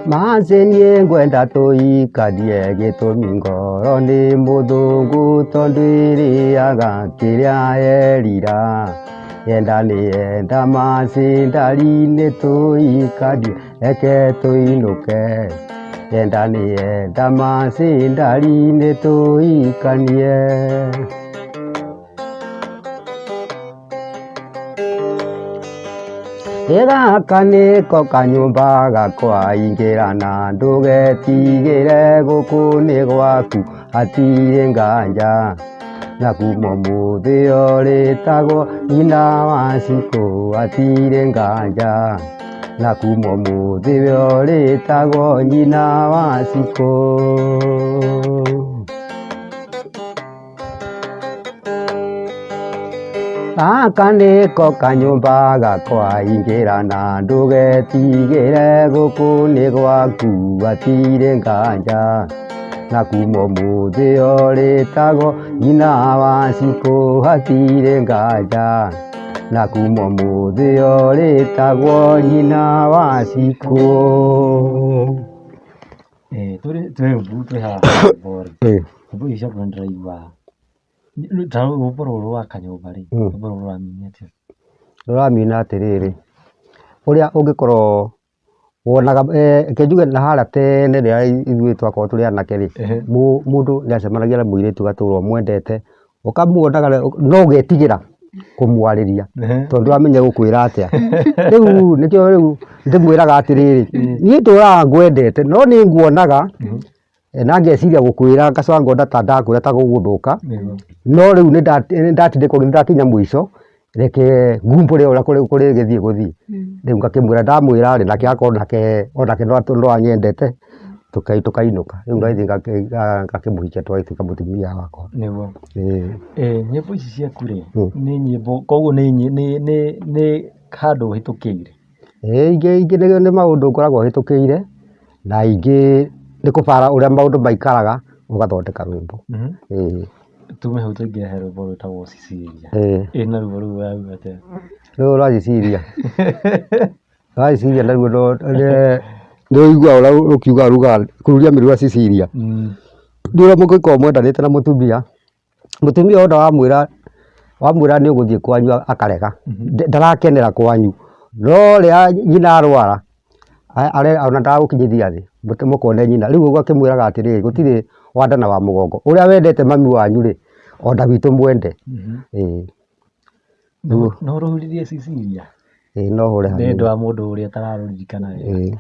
Manzi niĩ ngwenda tũikanie gĩtũmi ngoro nĩ mũthũngũ tondũ ĩrĩaga kĩrĩa yerira yenda nĩ yenda manzi ndari nĩ tũikanie reke tũinũke yenda nĩ yenda manzi ndari nĩ tũikanie. Ĩ gaka nĩko kanyũmba gakwa ingĩra na ndũgetigĩre gũkũ nĩ gwaku hatirĩ nganja na kuma ũmũthĩ ũrĩtagwo nyina wa Cikũ hatirĩ nganja na kuma ũmũthĩ ũrĩtagwo nyina wa Cikũ. Gaka nĩko kanyũmba gakwa ingĩra na ndũgetigĩre gũkũ nĩ gwaku hatirĩ nganja na kuma ũmũthĩ ũrĩtagwo nyina wa Cikũ hatirĩ nganja na kuma ũmũthĩ ũrĩtagwo nyina wa Cikũ. Twĩ twĩ haha rĩ, nyĩmbo ici ciaku nĩ ndĩraigua ta rwĩmbo rũrũ rwa kanyũmba rĩ, rwĩmbo rũrũ rũramini atĩa? Rũramina atĩrĩrĩ, ũrĩa ũngĩkorwo wonaga, reke njuge na harĩa tene rĩrĩa ithuĩ twakoragwo tũrĩ anake rĩ, mũndũ nĩ acemanagia na mũirĩtu ũgatũra ũmwendete, ũkamuonaga no ũgetigĩra kũmwarĩria tondũ ndũramenya egũkwĩra atĩa. Rĩu nĩkĩo rĩu ndĩmwĩraga atĩrĩrĩ, niĩ ndũraga ngwendete no nĩ nguonaga na ngeciria gũkwĩra ngacoka ngona ta ndakwĩra ta gũgũthũka, no rĩu nĩ ndatindĩkwo nĩ ndakinya mũico, reke ngumbũre ũrĩa kũrĩgĩthiĩ gũthiĩ. Rĩu ngakĩmwĩra ndamwĩra rĩ, nake agakorwo onake no anyendete, tũkainũka. Rĩu ngagĩthiĩ ngakĩmũhikia tũgagĩtuĩka mũtumia wakwa. Nĩguo. Ĩĩ. Nyĩmbo ici ciaku rĩ, nĩ nyĩmbo, koguo nĩ handũ ũhĩtũkĩire? Ĩĩ ingĩ nĩ maũndũ ngoragwo hĩtũkĩire, na ingĩ nĩ kũbara ũrĩa maũndũ maikaraga ũgathondeka rwĩmbo. Ĩĩ. Tume hau tũingĩre he rwĩmbo rwĩtagwo Cecilia. Ĩĩ. Ĩ naruo rũu rũrauga atĩa? Rũrũ rwa Cecilia. Wa Cecilia naruo no nĩ ũiguaga ũrĩa rũkiugaga rugaga kururia mĩrigo Cecilia. Nĩ ũrĩa mũngĩkorwo mwendanĩte na mũtumia, mũtumia wona wamwĩra wamwĩra nĩ ũgũthiĩ kwanyu akarega, ndarakenera kwanyu, no rĩrĩa nyina arwara ona ndagũkinyithia thĩ mũkone nyina, rĩu ũgakĩmwĩraga atĩrĩrĩ gũtirĩ wa nda na wa mũgongo, ũrĩa wendete mami wanyu rĩ, ona witũ mwende, ĩĩ. No ũrũhuririe Cecilia? Ĩĩ no hũre hanini. Nĩ ũndũ wa mũndũ ũrĩa ũtararũririkana wega. Ĩĩ.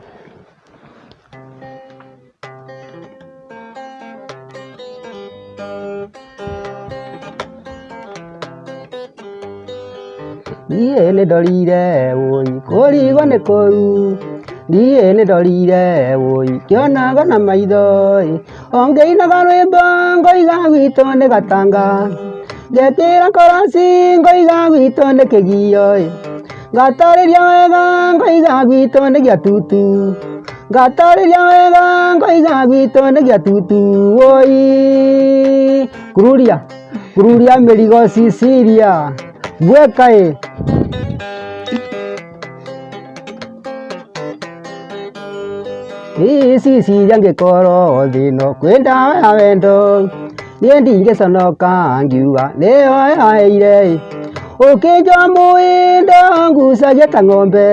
Niĩ nĩ ndorire wũi kũrigwo nĩ kũu, niĩ nĩ ndorire wũi ngĩonaga na maitho ĩ, o ngĩinaga rwĩmbo ngoiga gwitũ nĩ gatanga, ngekĩra koroci ngoiga gwitũ nĩ kĩgio ĩ, ngatarĩria wega ngoiga gwitũ nĩ gĩatutu, ngatarĩria wega ngoiga gwitũ nĩ gĩatutu wũi, kururia kururia mĩrigo Cecilia gweka ĩ. Cecilia ngĩkorwo thĩ ĩno kwĩ ndawa ya wendo, niĩ ndingĩconoka ngiuga nĩyo yaheire ĩ. Ũkĩnjoa mũhĩndo ngucagia ta ng'ombe,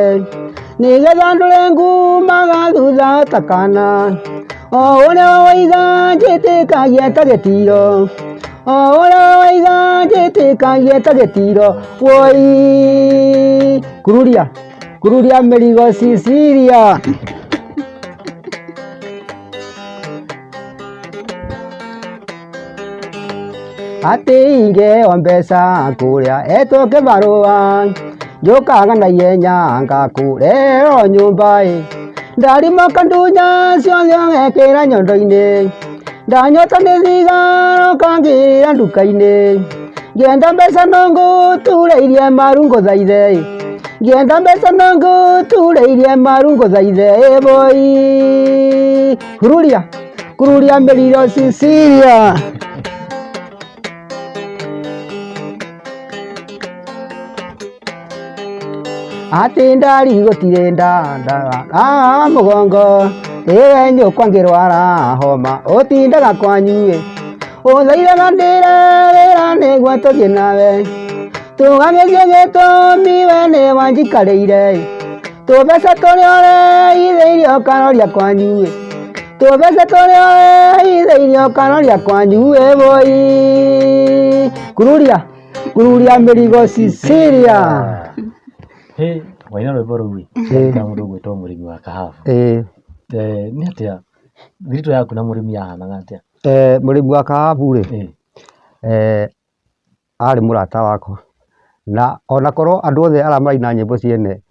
nĩgetha ndũre ngumaga thutha ta kana. O ũrĩa waiga njĩtĩkagia ta gĩtiro, o ũrĩa waiga njĩtĩkagia ta gĩtiro, woi kururia kururia mĩrigo Cecilia. Atĩ ingĩheo mbeca kũrĩa etwo kĩbarũa, njũkaga na ihenya ngakũrehera o nyũmba ĩ. Ndarimoka ndunya ciothe ũgekĩra nyondo-inĩ, ndanyota nĩ thigara ũkangĩra nduka-inĩ. Ngĩenda mbeca no ngũturĩirie maru ngũthaithe ĩ, ngĩenda mbeca no ngũturĩirie maru ngũthaithe ĩ boy. Kururia kururia mĩriro Cecilia. Atĩ ndari gũtirĩ ndawa mũgongo, ĩwe nyũkwa ngĩrwara homa ũtindaga kwanyu ĩ, ũthaithaga ndĩre wĩra nĩguo tũthiĩ nawe, tũgagĩthiĩ gĩtũmi we nĩ wanjikarĩire ĩ, tũbeca tũrĩa ũreithĩirie ũkaroria kwanyu ĩ, tũbeca tũrĩa ũreithĩirie ũkaroria kwanyu ĩ boy. Kururia kururia mĩrigo Cecilia. Hĩ, waina rwĩmbo rũu ĩ, ndirikana mũndũ ũgwĩtwo mũrĩmi wa kahabu. Ĩĩ. Nĩ atĩa, thiritũ yaku na mũrĩmi yahanaga atĩa? Mũrĩmi wa kahabu rĩ, arĩ mũrata wakwa, na ona korwo andũ othe arĩa maraina nyĩmbo ciene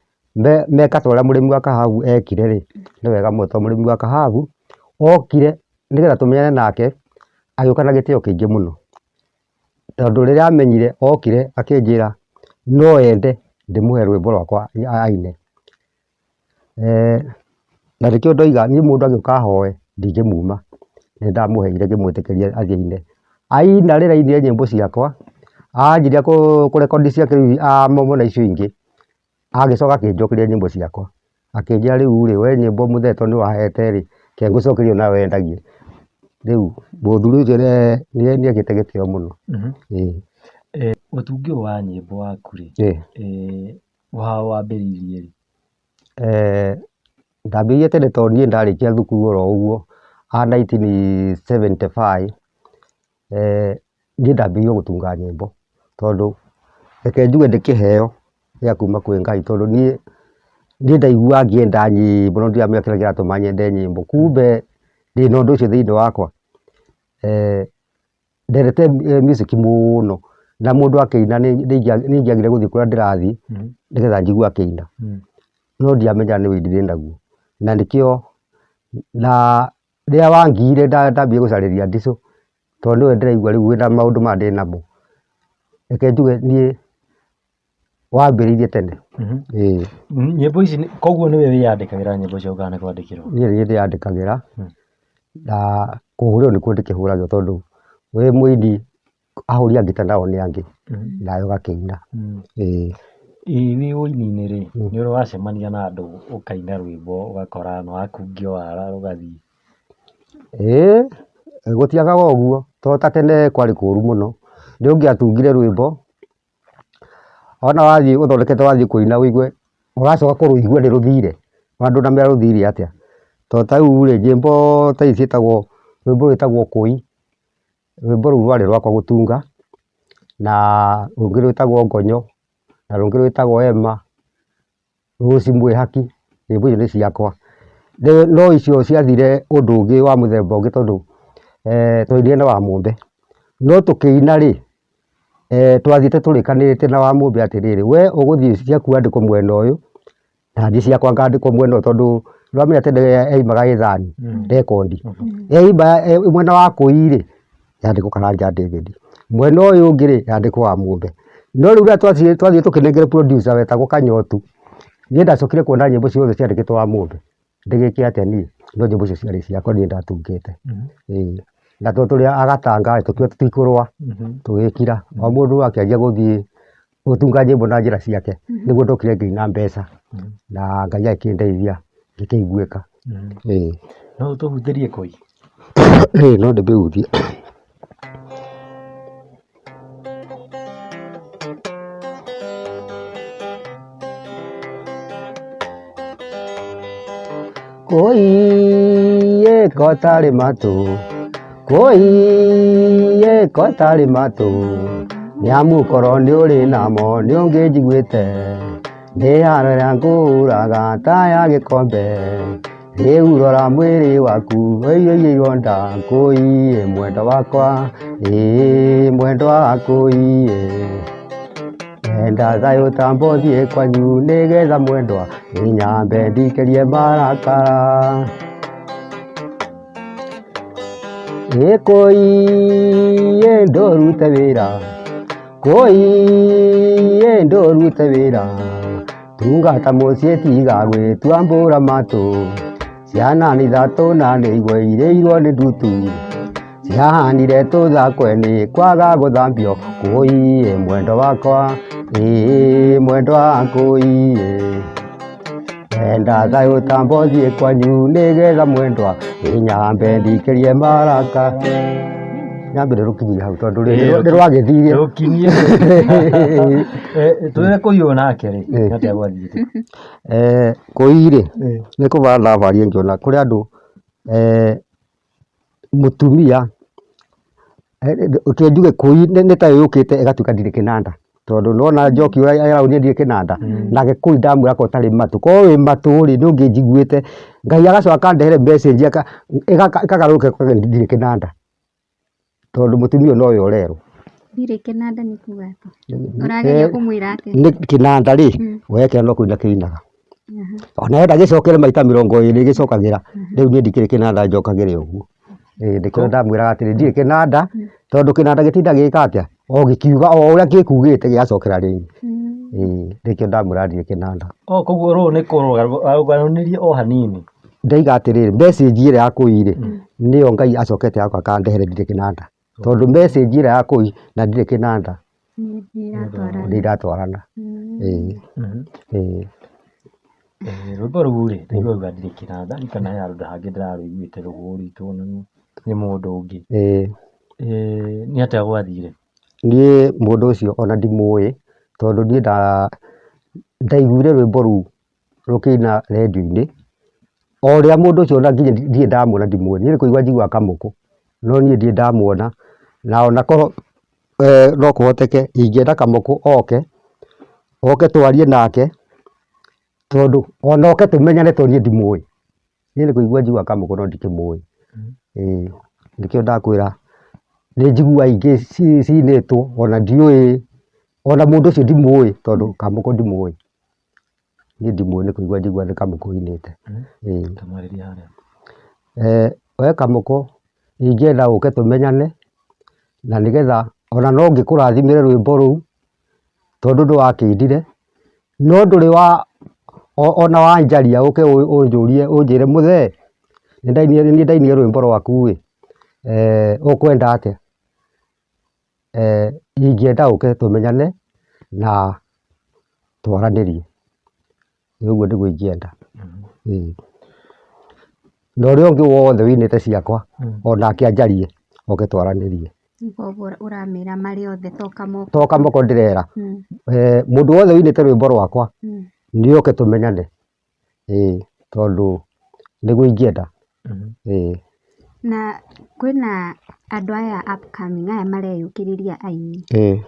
meka ta ũrĩa mũrĩmi wa kahabu ekire rĩ, nĩ wega mũno tondũ mũrĩmi wa kahabu okire nĩgetha tũmenyane nake, agĩũka na gĩtĩo kĩingĩ mũno. Tondũ rĩrĩa amenyire okire akĩnjĩra no ende ndĩmũhe rwĩmbo rwakwa aine. Na nĩkĩo ndoiga niĩ mũndũ agĩũka ahoe ndingĩmuma, nĩ ndamũheire ngĩmwĩtĩkĩria athiĩ aine. Aina rĩrĩa ainire nyĩmbo ciakwa, anjirie kũrekondi ciake rĩu amomora icio ingĩ, Agĩcoka akĩnjokeria nyĩmbo ciakwa, akĩnjĩra rĩu rĩ, we nyĩmbo mũthee tondũ nĩwe wahete rĩ, reke ngũcokerie onawe wendagie. Rĩu mũthuri ũcio nĩ agĩte gĩtĩo mũno. Ĩĩ. Ũtungi ũyũ wa nyĩmbo waku rĩ, wambĩrĩirie rĩ? Ndambĩrĩirie tene tondũ niĩ ndarĩkia thukuru oro ũguo a 1975. Niĩ ndambĩrĩirie gũtunga nyĩmbo tondũ reke njuge nĩ kĩheo gĩa kuma kwĩ Ngai tondũ niĩ, niĩ ndaiguaga ngĩenda nyĩmbo no ndiramenya kĩrĩa kĩratũma nyende nyĩmbo, kumbe ndĩna ũndũ ũcio thĩiniĩ wakwa. Ndendete music mũno na mũndũ akĩina nĩ ingĩagire gũthiĩ kũrĩa ndĩrathiĩ nĩgetha njigue akĩina, no ndiamenyaga nĩ ũini ndĩnaguo na nĩkĩo na rĩrĩa wangiire ndambire gũcarĩria ndicũ, tondũ nĩwe ndĩraigua rĩu wĩna maũndũ maya ndĩnamo, reke njuge niĩ wambĩrĩirie tene, ĩĩ. Nyĩmbo ici koguo nĩwe wĩyandĩkagĩra nyĩmbo ciaku kana nĩ kwandĩkĩrwo? Niĩ nĩ niĩ ndĩyandĩkagĩra, na kũhũrĩrwo nĩkuo ndĩkĩhũragĩrwo tondũ wĩ mũini ahũri a ngita nao nĩ angĩ, nawe ũgakĩina, ĩĩ. Ĩĩ wĩ ũini-inĩ rĩ, nĩ ũrĩ wacemania na andũ ũkaina rwĩmbo ũgakora nĩ wakungio wara rũgathiĩ? Ĩĩ gũtiagaga ũguo, tondũ ta tene kwarĩ kũru mũno, nĩ ũngĩatungire rwĩmbo, ona wathiĩ ũthondekete wathiĩ kũina ũigue ũracoka kũrũigua nĩ rũthire, ona ndũnamenya rũthire atĩa. Tondũ ta rĩu rĩ, nyĩmbo ta ici ciĩtagwo, rwĩmbo rwĩtagwo kũi, rwĩmbo rũu rwarĩ rwakwa gũtunga, na rũngĩ rwĩtagwo ngonyo, na rũngĩ rwĩtagwo Emma, Rũci mwĩhaki, nyĩmbo icio nĩ ciakwa. No icio ciathire ũndũ ũngĩ wa mũthemba ũngĩ tondũ twainire na Wamũmbe, no tũkĩina rĩ, twathiĩte tũrĩkanĩrĩte na Wamũmbe atĩrĩrĩ, we ũgũthiĩ ciaku wandĩkwo mwena ũyũ, na niĩ ciakwa ngandĩkwo mwena ũyũ tondũ nĩwamenya tene yaimaga ĩthani rekondi, yaima mwena wa kũi rĩ, yandĩkwo Karanja David, mwena ũyũ ũngĩ rĩ, yandĩkwo Wamũmbe. No rĩu rĩrĩa twathiĩ twathiĩ tũkĩnengere producer wetagwo Kanyotu, niĩ ndacokire kuona nyĩmbo ciothe ciandĩkĩtwo Wamũmbe, ndĩgĩke atĩa niĩ, no nyĩmbo icio ciarĩ ciakwa niĩ ndatungĩte, ĩĩ. Na tondũ tũrĩ a gatanga rĩ, tũkiuga tũtikũrũa, tũgĩkira, o mũndũ akĩanjia gũthiĩ gũtunga nyĩmbo na njĩra ciake, nĩguo ndokire ngĩina mbeca, na Ngai agĩkĩndeithia ngĩkĩiguĩka, ĩĩ. No ũtũhutĩrie kũi? Ĩĩ no ndĩmĩhutie. Kũi ĩ matũ, kũi ĩ matũ, nĩamu korwo nĩ ũrĩ namo nĩ ũngĩnjiguĩte, nĩ harĩa ngũraga ta ya gĩkombe, rĩu rora mwĩrĩ waku ũiyũire ironda, kũi ĩ mwendwa wakwa, ĩ mwendwa kũi ĩ. Enda thayũ tamba ũthiĩ kwanyu nĩgetha mwendwa nyambe ndikĩrie marakara. Ĩ kũi ĩ ndũrute wĩra, kũi ĩ ndũrute wĩra, tungata mũciĩ tiga gwĩtua mbũra matũ, ciana nĩ ithatũ na nĩ igũirĩirwo nĩ ndutu, ciahanire tũthakwe nĩ kwaga gũthambio, kũi ĩ mwendwa wakwa, ĩ mwendwa kũi ĩ. Enda thayũ tamba ũthiĩ kwanyu nĩgetha mwendwa nyambe ndikĩrie maraka. Nyambe ndĩrũkinyie hau tondũ nĩ rwagĩthire. Rũkinyie. Twĩre kũi ũyũ nake rĩ, nĩ atĩa gwathiĩte? Kũi rĩ, nĩ kũbara ndabarire ngĩona kũrĩ andũ mũtumia, reke njuge kũi nĩ ta yũkĩte ĩgatuĩka ndirĩ kĩnanda, tondũ nĩwona njoki ũrĩa ĩraunire ndirĩ kĩnanda, nake kũi ndamwĩra akorwo ũtarĩ matũ, korwo wĩ matũ rĩ, nĩ ũngĩnjiguĩte, Ngai agacoka akandehera message ĩkagarũrũka ĩkauga ndirĩ kĩnanda, tondũ mũtumia ũyũ nowe ũrerwo. Ndirĩ kĩnanda nĩ kuga atĩa? Ũrageria kũmwĩra atĩa? Nĩ kĩnanda rĩ, wekĩra no kũina kĩinaga. Ona enda gĩcokere maita mĩrongo ĩrĩ gĩcokagĩra, rĩu niĩ ndikĩrĩ kĩnanda njokagĩre ũguo. Ĩĩ nĩkĩo ndamwĩraga atĩrĩ ndirĩ kĩnanda, tondũ kĩnanda gĩtindaga gĩgĩka atĩa, o gĩkiuga o ũrĩa gĩkugĩte gĩgacokera rĩngĩ. Ĩĩ nĩkĩo ndamwĩra ndirĩ kĩnanda. Oh, koguo rũrũ nĩ kũrũganirie o hanini. Ndaiga atĩrĩrĩ, message ĩrĩa ya kũi rĩ, nĩyo Ngai acokete agoka akandehere ndirĩ kĩnanda. Tondũ message ĩrĩa ya kũi na ndirĩ kĩnanda Nĩ iratwarana. Ĩĩ ĩĩ. Rwĩmbo rũu rĩ, ndaigua rauga ndirĩ kĩnanda kana he handũ hangĩ ndĩrarũiguĩte rũhũrĩtwo nĩ mũndũ ũngĩ. Ĩĩ. Nĩ atĩa gwathire? Niĩ mũndũ ũcio ona ndimũĩ, tondũ niĩ ndaiguire rwĩmbo rũu rũkĩina rendio-inĩ, o ũrĩa mũndũ ũcio ona nginya ndirĩ ndamuona ndimũĩ, niĩ nĩ kũigua njiguaga kamũkũ, no niĩ ndirĩ ndamuona, na ona korwo no kũhoteke ingĩenda kamũkũ oke, oke twarie nake, tondũ ona oke tũmenyane tondũ niĩ ndimũĩ. Niĩ nĩ kũigua njiguaga kamũkũ no ndikĩmũĩ. Ĩĩ nĩkĩo ndakwĩra nĩ njiguaga ingĩ cinĩtwo ona ndiũĩ, ona mũndũ ũcio ndimũĩ tondũ kamũkũ ndimũĩ. Niĩ ndimũĩ nĩ kũigua njiguaga nĩ kamũkũ ũinĩte. Ĩĩ. We kamũkũ ingĩenda ũke tũmenyane na nĩgetha ona no ngĩkũrathimĩre rwĩmbo rũu tondũ nĩwakĩinire. No ndũrĩ wa ona wanjaria ũke ũnjũrie ũnjĩre mũthee, nĩ niĩ ndainire rwĩmbo rwaku ĩ, ũkwenda atĩa? Ingĩenda ũke tũmenyane na twaranĩrie. Ũguo nĩguo ingĩenda. Ĩĩ. Na ũrĩa ũngĩ wothe wĩinĩte ciakwa onake anjarie oke twaranĩrie. Koguo ũramera marĩ othe to Kamoko. To Kamoko ndĩrera. Mũndũ wothe wĩinĩte rwĩmbo rwakwa nĩ oke tũmenyane. Ĩĩ tondũ nĩguo ingĩenda. Ĩĩ. Na kwĩna andũ aya upcoming aya mareyũkĩrĩria aini. Ĩĩ.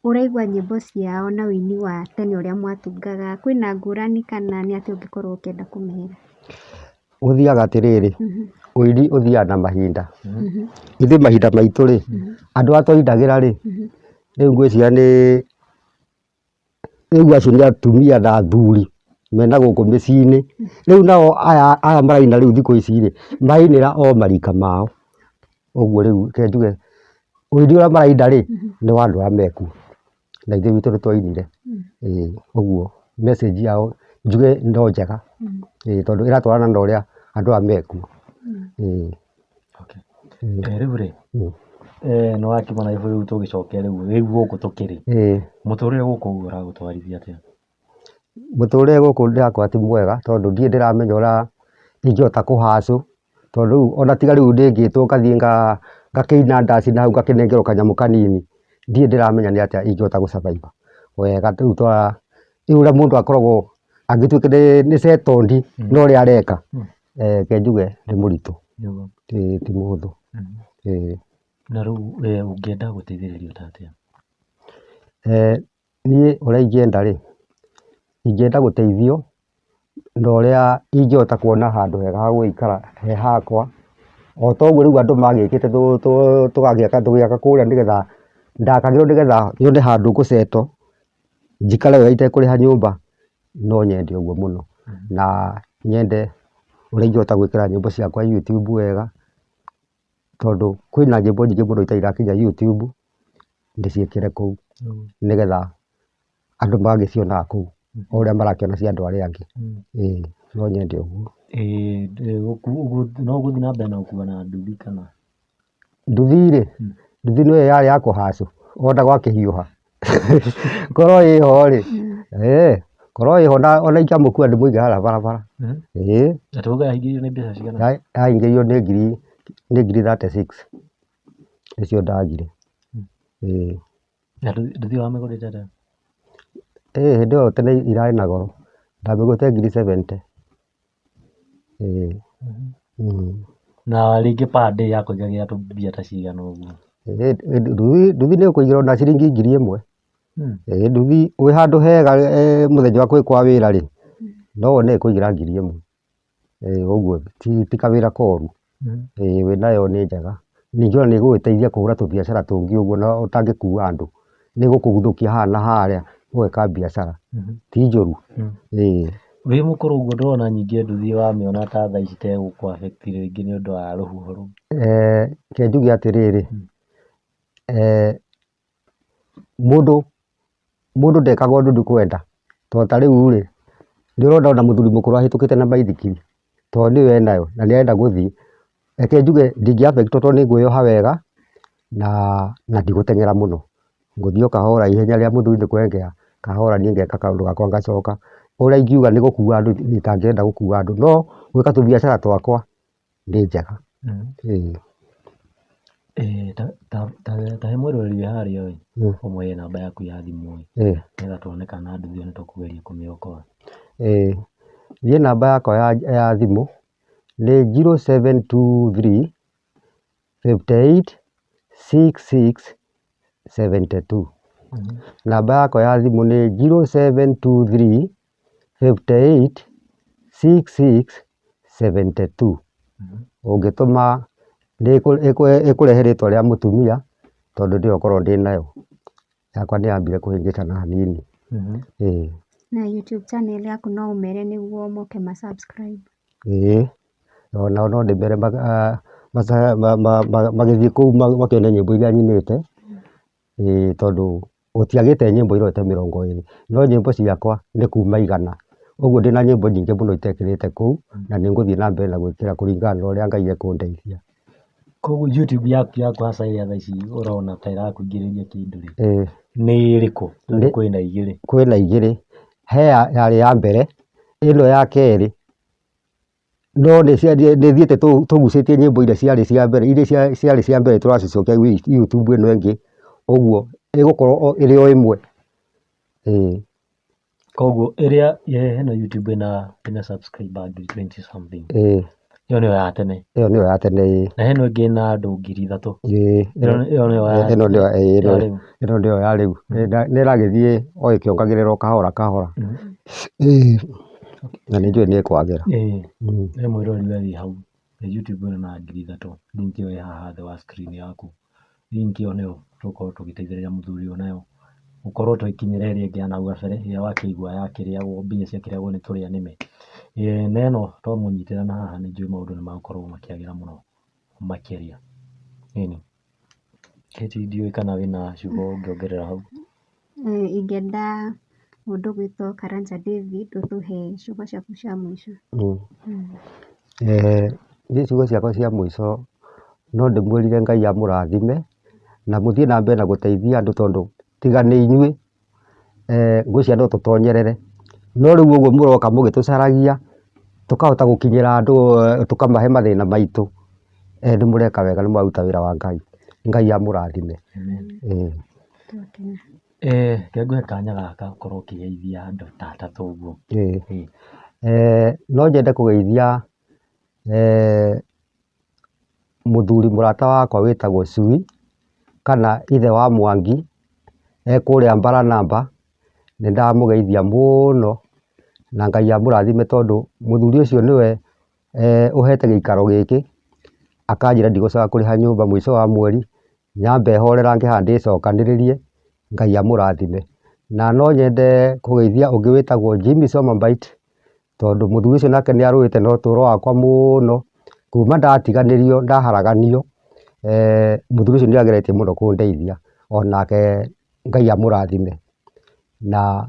Ũraigua nyĩmbo ciao na ũini wa tene ũrĩa mwatungaga, kwĩna ngũrani kana nĩ atĩa ũngĩkorwo ũkĩenda kũmera? Gũthiaga atĩrĩrĩ, ũini ũthiaga na mahinda. Ithuĩ mahinda maitũ rĩ, andũ arĩa twainagĩra rĩ, rĩu ngwĩciria nĩ rĩu acio nĩ atumia na athuri mena gũkũ mĩciĩ-inĩ. Rĩu nao aya aya maraina rĩu thikũ ici rĩ, marainĩra o marika mao. Ũguo rĩu reke njuge ũini ũrĩa maraina rĩ, nĩ wa andũ arĩa mekuo. Na ithuĩ gwitũ nĩ twainire. Ĩĩ ũguo message yao njuge no njega. Ĩĩ tondũ ĩratwarana na ũrĩa andũ aya mekuo. Ĩĩ. Rĩu rĩ, nĩ wakiuma na rĩu tũgĩcoke rĩu rĩu gũkũ tũkĩrĩ, mũtũrĩre gũkũ ũguo ũragũtwarithia atĩa? Mũtũrĩre gũkũ ndĩrakora ti mwega tondũ ndirĩ ndĩramenya ũrĩa ingĩhota kũ hustle tondũ rĩu ona tiga rĩu ndĩngĩtwo ngathiĩ ngakĩina ndaci na hau ngakĩnengerwo kanyamũ kanini, ndirĩ ndĩramenya nĩ atĩa ingĩhota gũ survive wega rĩu rĩu ũrĩa mũndũ akoragwo angĩtuĩka nĩ settled na ũrĩa areka, reke njuge nĩ mũritũ, ĩĩ ti mũhũthũ, ĩĩ. Na rĩu ũngĩenda gũteithĩrĩrio ta atĩa? Niĩ ũrĩa ingĩenda rĩ, ingĩenda gũteithio na ũrĩa ingĩhota kuona handũ hega ha gũgĩikara he hakwa, o ta ũguo rĩu andũ magĩkĩte tũgagĩaka tũgĩaka kũrĩa nĩgetha ndakagĩrwo nĩgetha nyone handũ ngũ settle, njikare wega itekũrĩha nyũmba, no nyende ũguo mũno. Na nyende ũrĩa ingĩhota gwĩkĩra nyĩmbo ciakwa YouTube wega, tondũ kwĩna nyĩmbo nyingĩ mũno itarĩ irakinya YouTube, ndĩciĩkĩre kũu nĩgetha andũ magagĩcionaga kũu o ũrĩa marakĩona cia andũ arĩa angĩ. Ĩĩ no nyende ũguo. No ũgũthiĩ na mbere na gũkua na nduthi kana? Nduthi rĩ, nduthi nĩyo yarĩ ya kũhacwo wona gwakĩhiũha. Korwo ĩho rĩ, korwo ĩho ona ingĩamũkua ndĩmũige harĩa barabara. Ĩĩ. Na tuuge yahingĩrĩirio nĩ mbeca cigana? Yahingĩrĩirio nĩ ngiri, nĩ ngiri 36 nĩcio ndagire. Ĩĩ. Na nduthi ĩyo wamĩgũrĩte atĩa? Ĩĩ hĩndĩ ĩyo tene irarĩ na goro, ndamĩgũrĩte ngiri 70. Ĩĩ. Na rĩngĩ per day yakũigagĩra tũmbia ta cigana ũguo? Nduthi nĩ ĩkũigĩra ona ciringi 1000. Ĩĩ nduthi wĩ handũ hega mũthenya ũrĩa kwĩ kwa wĩra rĩ, no wone ĩkũigĩra 1000. Ĩĩ ũguo ti kawĩra koru. Ĩĩ wĩnayo nĩ njega. Ningĩ ona nĩ ĩgũgũteithia kũhũra tũbiacara tũngĩ ũguo na ũtangĩkua andũ. Nĩ ĩgũkũguthũkia haha na harĩa ũgeka biacara. Ti njũru. Ĩĩ. Wĩ mũkũrũ ũguo ndũrona ningĩ nduthi wamĩona ta thaa ici ta ĩgũkũ affect rĩngĩ nĩ ũndũ wa rũhuho rũu? Reke njuge atĩrĩrĩ, mũndũ mũndũ ndekaga ũndũ nĩ kwenda, tondũ ta rĩu rĩ, nĩ ũrona ona mũthuri mũkũrũ ahĩtũkĩte na maithikiri, tondũ nĩyo enayo na nĩ arenda gũthiĩ. Reke njuge ndingĩ affect wo tondũ nĩ ngwĩyoha wega na ndigũteng'era mũno. Ngũthiĩ o kahora ihenya rĩa mũthuri nĩ kwengea, kahora niĩ ngeka kaũndũ gakwa ngacoka. Ũrĩa ingiuga nĩ gũkua andũ itangĩenda gũkua andũ, no gwĩka tũbiacara twakwa nĩ njega. Ĩĩ. Ta he mwĩroreri wĩ harĩa ĩ, ũmũhe namba yaku ya thimũ ĩ, nĩgetha tuone kana nduthi ĩyo nĩ tũkũgeria kũmĩokoa. Ĩĩ. Niĩ namba yakwa ya thimũ nĩ 0723 58 66 72. Namba yakwa ya thimũ nĩ 0723 58 66 72. Ũngĩtũma nĩ ĩkũrehe rĩtwa rĩa mũtumia tondũ nĩyo ngoragwo ndĩnayo. Yakwa nĩ yambire kũhĩngĩcana hanini. Ĩĩ. Na YouTube channel yaku no ũmere nĩguo moke ma subscribe. Ĩĩ, onao no ndĩmere magĩthiĩ kũu makĩone nyĩmbo iria nyinĩte, ĩĩ tondũ gũtiagĩte nyĩmbo irorete 20, no nyĩmbo ciakwa nĩ kuma 100. Ũguo ndĩna nyĩmbo nyingĩ mũno itekĩrĩte kũu, na nĩ ngũthiĩ na mbere na gwĩkĩra kũringana na ũrĩa Ngai ekũndeithia. Koguo YouTube yaku ya kwanza ĩrĩa thaa ici ũrona ta ĩrakũingĩrĩria kĩndũ rĩ, nĩ ĩrĩkũ? Tondũ kwĩna igĩrĩ. Kwĩna igĩrĩ. He yarĩ ya mbere, ĩno ya kerĩ, no nĩ thiĩte tũgucĩtie nyĩmbo iria ciarĩ cia mbere, iria ciarĩ cia mbere tũracicokia YouTube ĩno ĩngĩ, ũguo ĩgũkorwo ĩrĩ o ĩmwe, ĩĩ. Koguo ĩrĩa hena YouTube ĩna subscriber ngiri 20 something. Ĩĩ. Ĩyo nĩyo ya tene. Ĩyo nĩyo ya tene ĩĩ. Na hena ĩngĩ ĩna andũ 3000. Ĩĩ. Ĩyo nĩyo ya ĩno nĩyo ĩĩ ĩno nĩyo ya rĩu. Nĩ ĩragĩthiĩ o ĩkĩongagĩrĩra o kahora kahora. Ĩĩ. Na nĩ njũĩ nĩ ĩkwagĩra. Ĩĩ. He mwĩroreri we wĩ hau YouTube ĩno na 3000 link ĩyo ĩ haha thĩ wa screen yaku. Link ĩyo nĩyo tũgũkorwo tũgĩteithĩrĩria mũthuri ũyũ nayo. Gũkorwo tũgĩkinyĩra ĩrĩa ĩngĩ ya nahau gabere ĩrĩa wakĩigua yakĩrĩagwo mbia ciakĩrĩagwo nĩ tũrĩa nĩme. Na ĩno twamũnyitĩra na haha nĩ njũĩ maũndũ nĩ magũkorwo makĩagĩra mũno makĩria. Ĩni. Kate ndiũĩ kana wĩna ciugo ũngĩongerera hau. Ingĩenda mũndũ ũgwĩtwo Karanja David ũtũhe ciugo ciaku cia mũico. Niĩ ciugo ciakwa cia mũico no ndĩmwĩrire Ngai amũrathime na mũthiĩ na mbere na gũteithia andũ tondũ tiga nĩ inyuĩ ngwĩciria no tũtonyerere. No rĩu ũguo mũroka mũgĩtũcaragia tũkahota gũkinyĩra andũ tũkamahe mathĩna maitũ, nĩ mũreka wega nĩ mũraruta wĩra wa Ngai. Ngai amũrathime. Reke ngũhe kanya gaka ũkorwo ũkĩgeithia andũ ta atatũ ũguo. No nyende kũgeithia mũthuri mũrata wakwa wĩtagwo Cui, kana ithe wa Mwangi, e kũrĩa Mbaranamba, nĩ ndamũgeithia mũno, na Ngai amũrathime tondũ mũthuri ũcio nĩwe ũhete gĩikaro gĩkĩ, akanjĩra ndigũcoka kũrĩha nyũmba mũico wa mweri, nyambe horerange haha ndĩcokanĩrĩrie, Ngai amũrathime. Na no nyende kũgeithia ũngĩ wĩtagwo Jimmy Somabite, tondũ mũthuri ũcio nake nĩ arũĩte na ũtũro wakwa mũno, kuma ndatiganĩrio ndaharaganio, mũthuri ũcio nĩ ageretie mũno kũndeithia, onake Ngai amũrathime. Na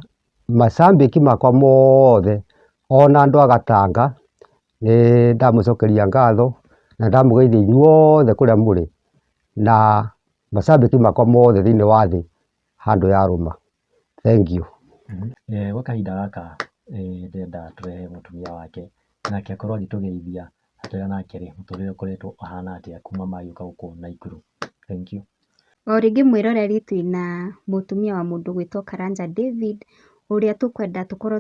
macambĩki makwa mothe, ona andũ a Gatanga, nĩ ndamũcokeria ngatho, na ndamũgeithia inyuothe kũrĩa mũrĩ, na macambĩki makwa mothe thĩiniĩ wa thĩ handũ yarũma. Thengiũ. Gwa kahinda gaka ndĩrenda tũrehe mũtumia wake nake akorwo agĩtũgeithia atwĩre nake rĩ, mũtũrĩre ũkoretwo ũhana atĩa kuma magĩũka gũkũ Naikuru. Thank you. O rĩngĩ mwĩroreri twĩna mũtumia wa mũndũ ũgwĩtwo Karanja David, ũrĩa tũkwenda tũkorwo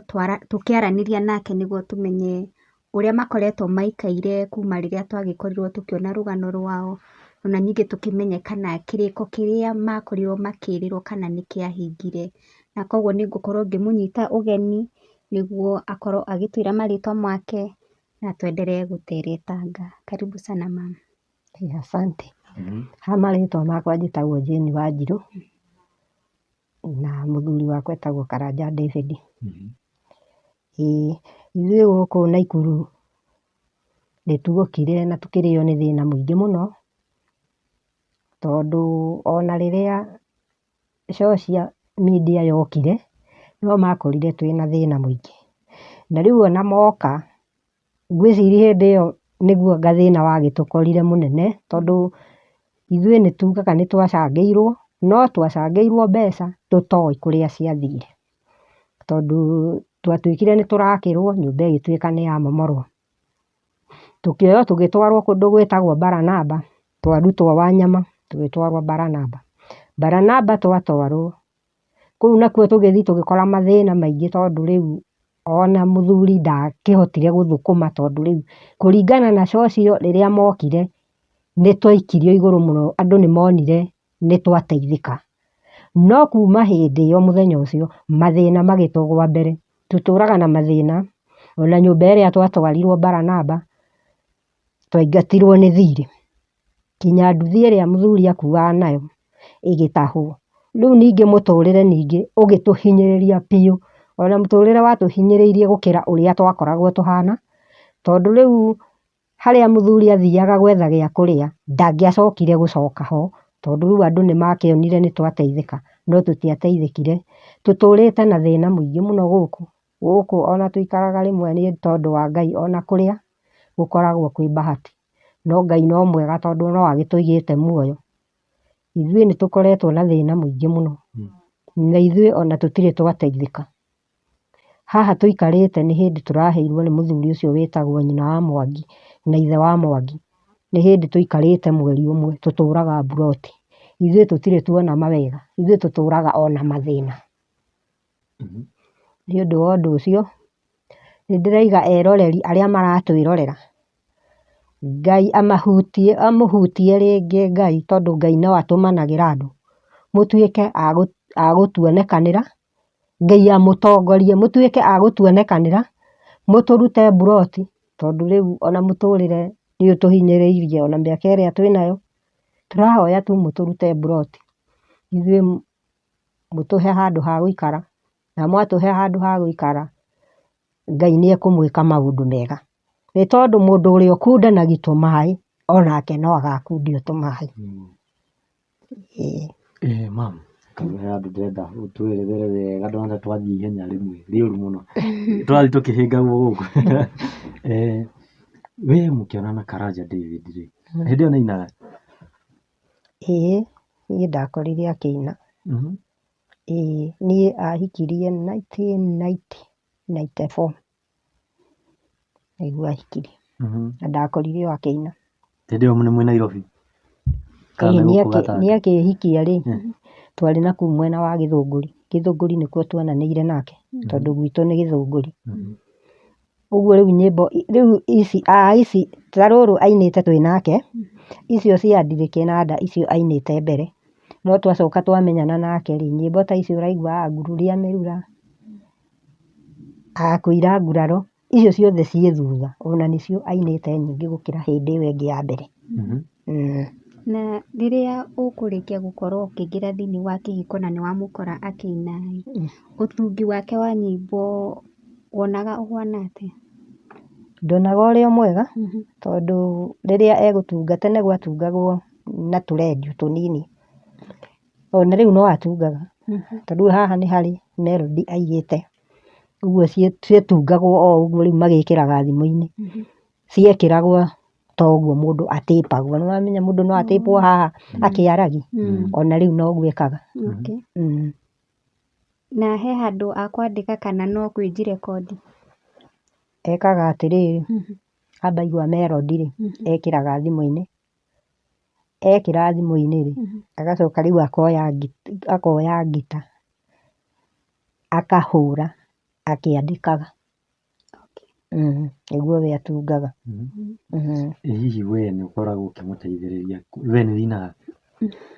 tũkĩaranĩria nake nĩguo tũmenye ũrĩa makoretwo maikaire kuma rĩrĩa twagĩkorirwo tũkĩona rũgano rwao, ona ningĩ tũkĩmenye kana kĩrĩko kĩrĩa makorirwo makĩrĩrwo kana nĩ kĩahingire. Na koguo nĩ ngũkorwo ngĩmũnyita ũgeni nĩguo akorwo agĩtwĩra marĩtwa make na twenderee gũteretanga. Karibu sana mama. Asante. Ha marĩtwa makwa njĩtagwo Jane Wanjirũ, na mũthuri wakwa etagwo Karanja David. Ĩĩ ithuĩ gũkũ Naikuru nĩ tuokire na tũkĩrĩo nĩ thĩna mũingĩ mũno, tondũ ona rĩrĩa social media yokire, no makorire twĩna thĩna mũingĩ. Na rĩu ona moka, ngwĩciria hĩndĩ ĩyo nĩguo anga thĩna wagĩtũkorire mũnene, tondũ ithuĩ nĩ tugaga nĩ twacangĩirwo, no twacangĩirwo mbeca tũtoĩ kũrĩa ciathire. Tondũ twatuĩkire nĩ tũrakĩrwo nyũmba ĩgĩtuĩka nĩ yamomorwo. Tũkĩoywo tũgĩtwarwo kũndũ gwĩtagwo Baranaba, twarutwo Wanyama tũgĩtwarwo Baranaba. Baranaba twatwarwo, kũu nakuo tũgĩthiĩ tũgĩkora mathĩna maingĩ tondũ rĩu ona mũthuri ndakĩhotire gũthũkũma tondũ rĩu kũringana na social rĩrĩa mokire nĩ twaikirio igũrũ mũno, andũ nĩ monire nĩ twateithĩka. No kuma hĩndĩ ĩyo mũthenya ũcio mathĩna magĩtũgwa mbere, tũtũraga na mathĩna, ona nyũmba ĩrĩa twatwarirwo Baranaba twaingatirwo nĩ thirĩ, kinya nduthi ĩrĩa mũthuri akuaga nayo ĩgĩtahwo. Rĩu ningĩ mũtũrĩre ningĩ ũgĩtũhinyĩrĩria biũ, ona mũtũrĩre watũhinyĩrĩirie gũkĩra ũrĩa twakoragwo tũhana, tondũ rĩu harĩa mũthuri athiaga gwetha gĩa kũrĩa ndangĩacokire gũcoka ho, tondũ rĩu andũ nĩ makĩonire nĩ twateithĩka, no tũtiateithĩkire. Tũtũrĩte na thĩna mũingĩ mũno gũkũ, gũkũ ona tũikaraga rĩmwe nĩ tondũ wa Ngai ona kũrĩa gũkoragwo kwĩ bahati, no Ngai no mwega tondũ no agĩtũigĩte muoyo. Ithuĩ nĩ tũkoretwo na thĩna mũingĩ mũno, na ithuĩ ona tũtirĩ twateithĩka. Haha tũikarĩte nĩ hĩndĩ tũraheirwo nĩ mũthuri ũcio wĩtagwo nyina wa Mwangi na ithe wa Mwangi. Nĩ hĩndĩ tũikarĩte mweri ũmwe tũtũraga mburoti. Ithuĩ tũtirĩ tuona mawega, ithuĩ tũtũraga ona mathĩna. Nĩ ũndũ wa ũndũ ũcio, nĩ ndĩraiga eroreri arĩa maratwĩrorera, Ngai amahutie, amũhutie rĩngĩ Ngai tondũ Ngai no atũmanagĩra andũ, mũtuĩke a gũtuonekanĩra, Ngai amũtongorie mũtuĩke a gũtuonekanĩra, mũtũrute mburoti, tondũ rĩu ona mũtũrĩre nĩ ũtũhinyĩrĩirie ona mĩaka ĩrĩa twĩnayo, tũrahoya tu mũtũrute mburoti, ithuĩ mũtũhe handũ ha gũikara, na mwatũhe handũ ha gũikara, Ngai nĩ ekũmwĩka maũndũ mega. Nĩ tondũ mũndũ ũrĩa ũkundanagia tũmaĩ, onake no agakundio tũmaĩ. Ĩĩ. Eh, mam, kamwe he handũ ndĩrenda ũtwerethere wega ndona ta twathiĩ ihenya rĩmwe rĩũru mũno. Tũrathiĩ tũkĩhĩngagwo gũkũ. Eh, we mũkĩonana Karanja David rĩ, hĩndĩ ĩyo nĩ ainaga? Ĩĩ, niĩ ndakorire akĩina. Ĩĩ, niĩ ahikirie 1994 nĩguo ahikirie. Na ndakorire o akĩina. Hĩndĩ ĩyo nĩ mwĩ Nairobi? Kana Ĩĩ nĩ gũkũ Gatanga? nĩ akĩhikia rĩ, twarĩ na kũu mwena wa Gĩthũngũri. Gĩthũngũri nĩkuo tuonanĩire nake, tondũ gwitũ nĩ Gĩthũngũri. Ũguo rĩu nyĩmbo, rĩu ici, a ici ta rũrũ ainĩte twĩ nake, icio cia ndirĩ kĩnanda icio ainĩte mbere, no twacoka twamenyana nake rĩ, nyĩmbo ta icio ũraigua ngururia mĩrura, kũira nguraro, icio ciothe ciĩ thutha, ona nĩcio ainĩte nyingĩ gũkĩra hĩndĩ ĩyo ĩngĩ ya mbere. Na rĩrĩa ũkũrĩkia gũkorwo ũkĩingĩra thĩinĩ wa kĩhiko na nĩ wamũkora akĩina ĩ, ũtungi wake wa nyĩmbo wonaga ũhuana atĩa? Ndonaga ũrĩ o mwega, tondũ rĩrĩa egũtunga, tene gwatungagwo na tũrendio tũnini, ona rĩu no atungaga, tondũ rĩu haha nĩ harĩ melody aigĩte, ũguo ciatungagwo o ũguo rĩu magĩkĩraga thimũ-inĩ, ciekĩragwo ta ũguo mũndũ atĩpagwo, nĩ wamenya mũndũ no atĩpwo haha akĩaragia, ona rĩu noguo ekaga. Na he handũ akwandĩka kana no kwĩjirekondi? Ekaga atĩrĩrĩ, amba aigua melody rĩ, ekĩraga thimũ-inĩ, ekĩra thimũ-inĩ rĩ, agacoka rĩu akoya ngita, akahũra akĩandĩkaga. Nĩguo we atungaga. Ĩ hihi we nĩ ũkoragwo ũkĩmũteithĩrĩria? We nĩ ũinaga?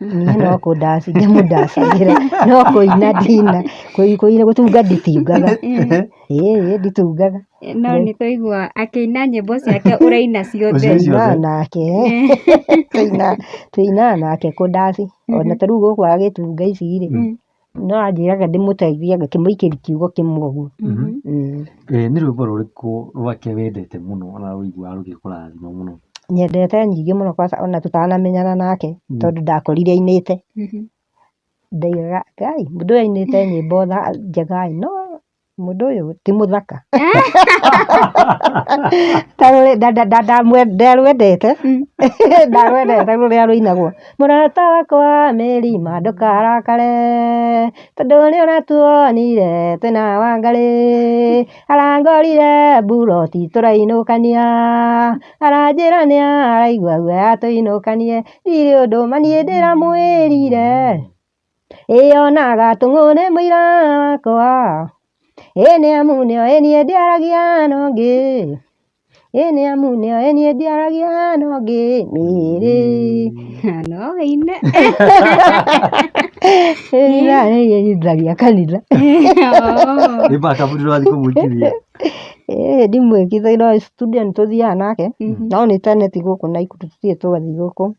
Niĩ no kũndaci ndĩmũndacagĩra, no kũina ndina, gũtunga nditungaga. Ĩĩ nditungaga. No nĩ twaigua akĩina nyĩmbo ciake ũraina ciothe. Tũinaga nake, tũinaga nake kũndaci. Ona ta rĩu gũkũ agĩtunga ici rĩ, no anjĩraga ndĩmũteithie ngakĩmũikĩria kiugo kĩmwe ũguo. Nĩ rwĩmbo rũrĩkũ rwake wendete mũno na ũiguaga rũgĩkũrathima mũno? Nyendete nyingĩ mũno kwanza ona tũtanamenyana nake tondũ ndakorire ainĩte. Ndaigaga Ngai mũndũ ũyũ ainĩte nyĩmbo njega ĩ no mũndũ ũyũ ti mũthaka. Ndarwendete, ndarwendete rũrĩa rũinagwo, mũrata wakwa Mĩrima ndũkarakare, tondũ nĩ ũratuonire twĩna Wangarĩ, arangorire mburoti tũrainũkania, aranjĩra nĩ araigua guoya tũinũkanie, ndirĩ ũndũ ma niĩ ndĩramwĩrire, ĩ onaga tũng'ũ nĩ mũira wakwa, ĩ nĩ amu nĩoĩ niĩ ndiaragia na ũngĩ, ĩ nĩ amu nĩoĩ niĩ ndiaragia na ũngĩ, mĩrĩ. No wĩine. Ĩnithagia kanitha. Nĩ backup ndĩrathiĩ kũmũikithia. Ĩĩ ndimwĩkithagia no studio nĩ tũthiaga nake, no nĩ tene ti gũkũ Naikuru tũtirĩ twathiĩ gũkũ.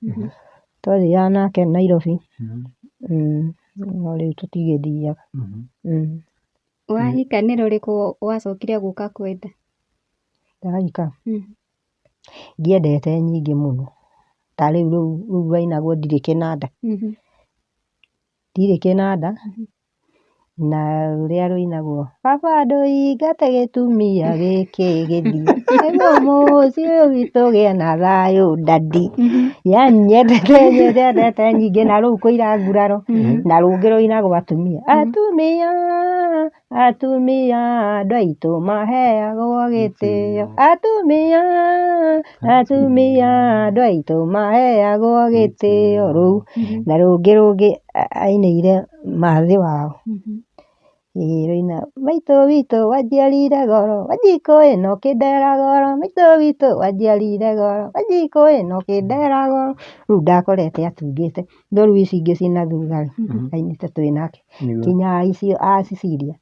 Twathiaga nake Nairobi, no rĩu tũtigĩthiaga. Wahika nĩ rũrĩkũ wacokire gũka kwenda? Ndahika? Ndiendete nyingĩ mũno, ta rĩu rũu rwainagwo ndirĩ kĩnanda. Ndirĩ kĩnanda, na rũrĩa rũinagwo baba ndũingate gĩtumia gĩkĩ gĩthiĩ, nĩguo mũciĩ ũyũ witũ ũgĩe na thayũ daddy. Yaani nyendete nyendete nyingĩ na rũu kũira nguraro, na rũngĩ rũinagwo atumia, atumia. Atumia andũ aitũ maheagwo gĩtĩo. Atumia, atumia andũ aitũ maheagwo gĩtĩo. Rũu na rũngĩ rũngĩ ainĩire mathĩ wao. Ĩĩ rũina maitũ witũ wanjiarire goro, wanjikũ ĩno ũkĩndera goro, maitũ witũ wanjiarire goro, wanjikũ ĩno ũkĩndera goro. Rĩu ndakorete atungĩte, no rĩu ici ingĩ ciĩ na thutha rĩ, ainĩte twĩ nake. Kinya icio a Cecilia,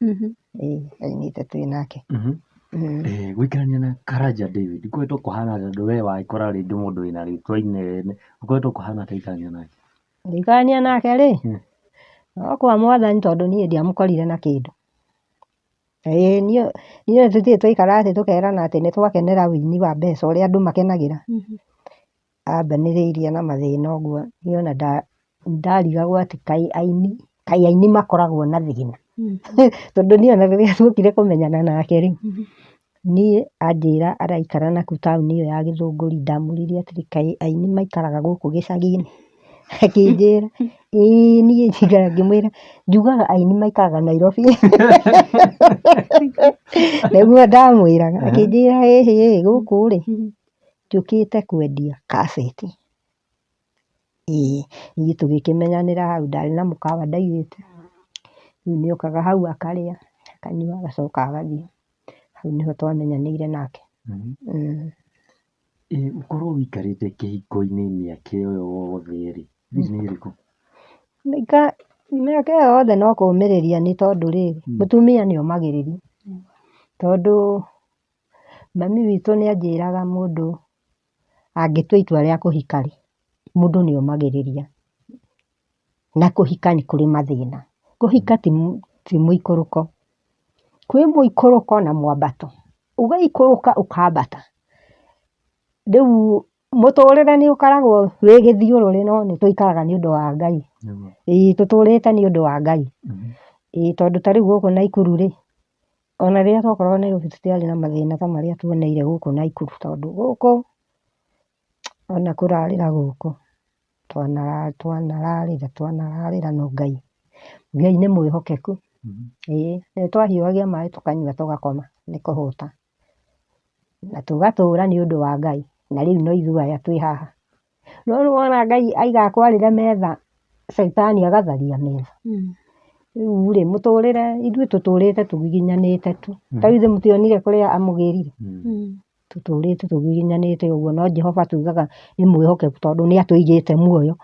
ĩĩ ainĩte twĩ nake. Gũikarania na Karanja David gũkoretwo kũhana atĩa tondũ we wagĩkora rĩngĩ mũndũ wĩna rĩtwa inene, gũkoretwo kũhana atĩa gũikarania nake? Gũikarania nake rĩ, no kwa mwathani tondũ niĩ ndiamũkorire na kĩndũ. Ĩĩ niĩ niĩ tũtirĩ twaikara thĩ tũkerana atĩ nĩ twakenera ũini wa mbeca ũrĩa andũ makenagĩra. Ambanĩrĩirie na mathĩna ũguo niĩ ona ndarigagwo atĩ kaĩ aini, kaĩ aini makoragwo na thĩna. Tondũ niĩ ona rĩrĩa tuokire kũmenyana nake rĩ, niĩ anjĩra araikara nakũ taũni ĩyo ya Gĩthũngũri, ndamũririe atĩrĩ, kaĩ aini maikaraga gũkũ gĩcagi-inĩ? Akĩnjĩra ĩĩ niĩ njikaraga, ngĩmwĩra njugaga aini maikaraga Nairobi. Nĩguo ndamwĩraga, akĩnjĩra ĩhĩ gũkũ rĩ, njũkĩte kwendia kaseti. Ĩĩ ithuĩ tũgĩkĩmenyanĩra hau, ndarĩ na mũkawa ndaigĩte, rĩu nĩ okaga hau akarĩa, akanyua agacoka agathiĩ. Hau nĩho twamenyanĩire nake. Ũkorwo ũikarĩte kĩhiko-inĩ mĩaka ĩyo yothe rĩ, thiri nĩ ĩrĩkũ? Mĩaka ĩyo yothe no kũũmĩrĩria nĩ tondũ rĩrĩ, mũtumia nĩ omagĩrĩria. Tondũ mami witũ nĩ anjĩraga mũndũ angĩtua itua rĩa kũhika rĩ, mũndũ nĩ omagĩrĩria. Na kũhika nĩ kũrĩ mathĩna. Kũhika ti mũikũrũko. Kwĩ mũikũrũko na mwambato. Ũgaikũrũka ũkambata. Rĩu mũtũrĩre nĩ ũkoragwo wĩ gĩthiũrũrĩ no nĩ tũikaraga nĩ ũndũ wa Ngai. Ĩĩ tũtũrĩte nĩ ũndũ wa Ngai. Ĩĩ tondũ ta rĩu gũkũ Naikuru rĩ, ona rĩrĩa twakoragwo Nairobi tũtiarĩ na mathĩna ta marĩa tuoneire gũkũ Naikuru tondũ gũkũ ona kũrarĩra gũkũ twanararĩra twanararĩra no Ngai, Ngai nĩ mwĩhokeku. Ĩĩ nĩ twahiũhagia maĩ tũkanyua tũgakoma nĩ kũhũta. Na tũgatũra nĩ ũndũ wa Ngai, na rĩu no ithuĩ aya twĩ haha. No nĩ wona Ngai aiga kwarĩre metha, caitani agatharia metha. Rĩu rĩ, mũtũrĩre, ithuĩ tũtũrĩte tũgiginyanĩte tu. Ta rĩu ithuĩ mũtionire kũrĩa amũgĩrire? Tũtũrĩte tũgiginyanĩte ũguo, no Jehova tugaga nĩ mwĩhokeku tondũ nĩ atũigĩte muoyo.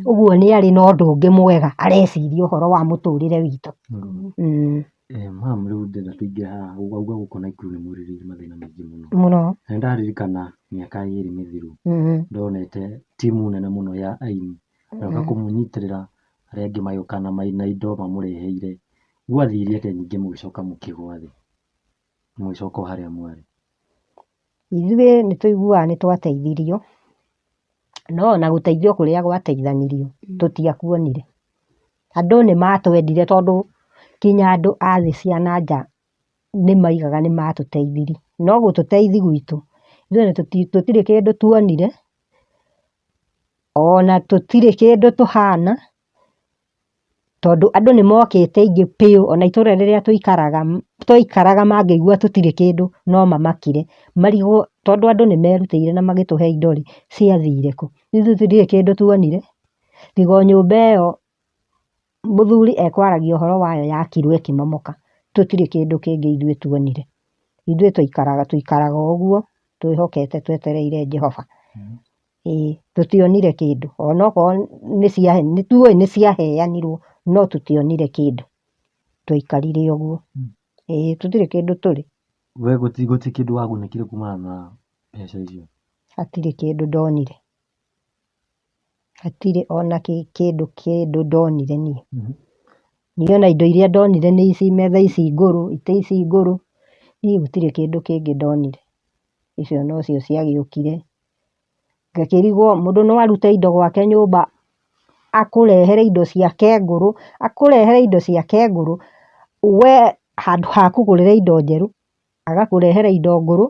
Ũguo nĩ arĩ na ũndũ ũngĩ mwega areciria ũhoro wa mũtũrĩre witũ. Mam rĩu ndĩrenda tũingĩre haha wauga gũkũ Naikuru nĩ mwĩrirĩirie mathĩna maingĩ mũno. Mũno. Na nĩ ndaririkana mĩaka ĩrĩ mĩthiru ndonete timu nene mũno ya aini magĩũka kũmũnyitĩrĩra arĩa angĩ magĩũka na indo mamũreheire. Gwathire atĩa ningĩ mũgĩcoka mũkĩgwa thĩ? Mũgĩcoka o harĩa mwarĩ? Ithuĩ nĩ tũiguaga nĩ twateithirio, no ona gũteithio kũrĩa gwateithanirio tũtiakuonire. Andũ nĩ matwendire tondũ kinya andũ a thĩ cia na nja nĩ maigaga nĩ matũteithirie. No gũtũteithia gwitũ, ithuĩ tũtirĩ kĩndũ tuonire, ona tũtirĩ kĩndũ tũhana, tondũ andũ nĩ mokĩte aingĩ biũ, ona itũra rĩrĩa tũikaraga, twaikaraga mangĩigua tũtirĩ kĩndũ no mamakire. Marigwo tondũ andũ nĩ merutĩire na magĩtũhe indo rĩ, ciathire kũ? Ithuĩ tũtirĩ kĩndũ tuonire, tiga o nyũmba ĩyo mũthuri ekwaragia ũhoro wayo yakirwo ĩkĩmomoka, tũtirĩ kĩndũ kĩngĩ ithuĩ tuonire. Ithuĩ tũikaraga tũikaraga o ũguo twĩhokete twetereire Jehova. Ĩĩ tũtionire kĩndũ onokorwo nĩ tuĩ nĩ ciaheanirwo no tũtionire kĩndũ. Twaikarire ũguo. Ĩĩ tũtirĩ kĩndũ tũrĩ. We gũtirĩ kĩndũ wagunĩkire kumana na mbeca icio? Hatirĩ kĩndũ ndonire. Hatirĩ ona kĩndũ kĩndũ ndonire niĩ. Niĩ ona indo iria ndonire nĩ ici metha ici ngũrũ, itĩ ici ngũrũ, niĩ gũtirĩ kĩndũ kĩngĩ ndonire. Icio nocio ciagĩũkire. Ngakĩrigwo mũndũ no arute indo gwake nyũmba akũrehere indo ciake ngũrũ, akũrehere indo ciake ngũrũ, we handũ ha kũgũrĩra indo njerũ, agakũrehera indo ngũrũ,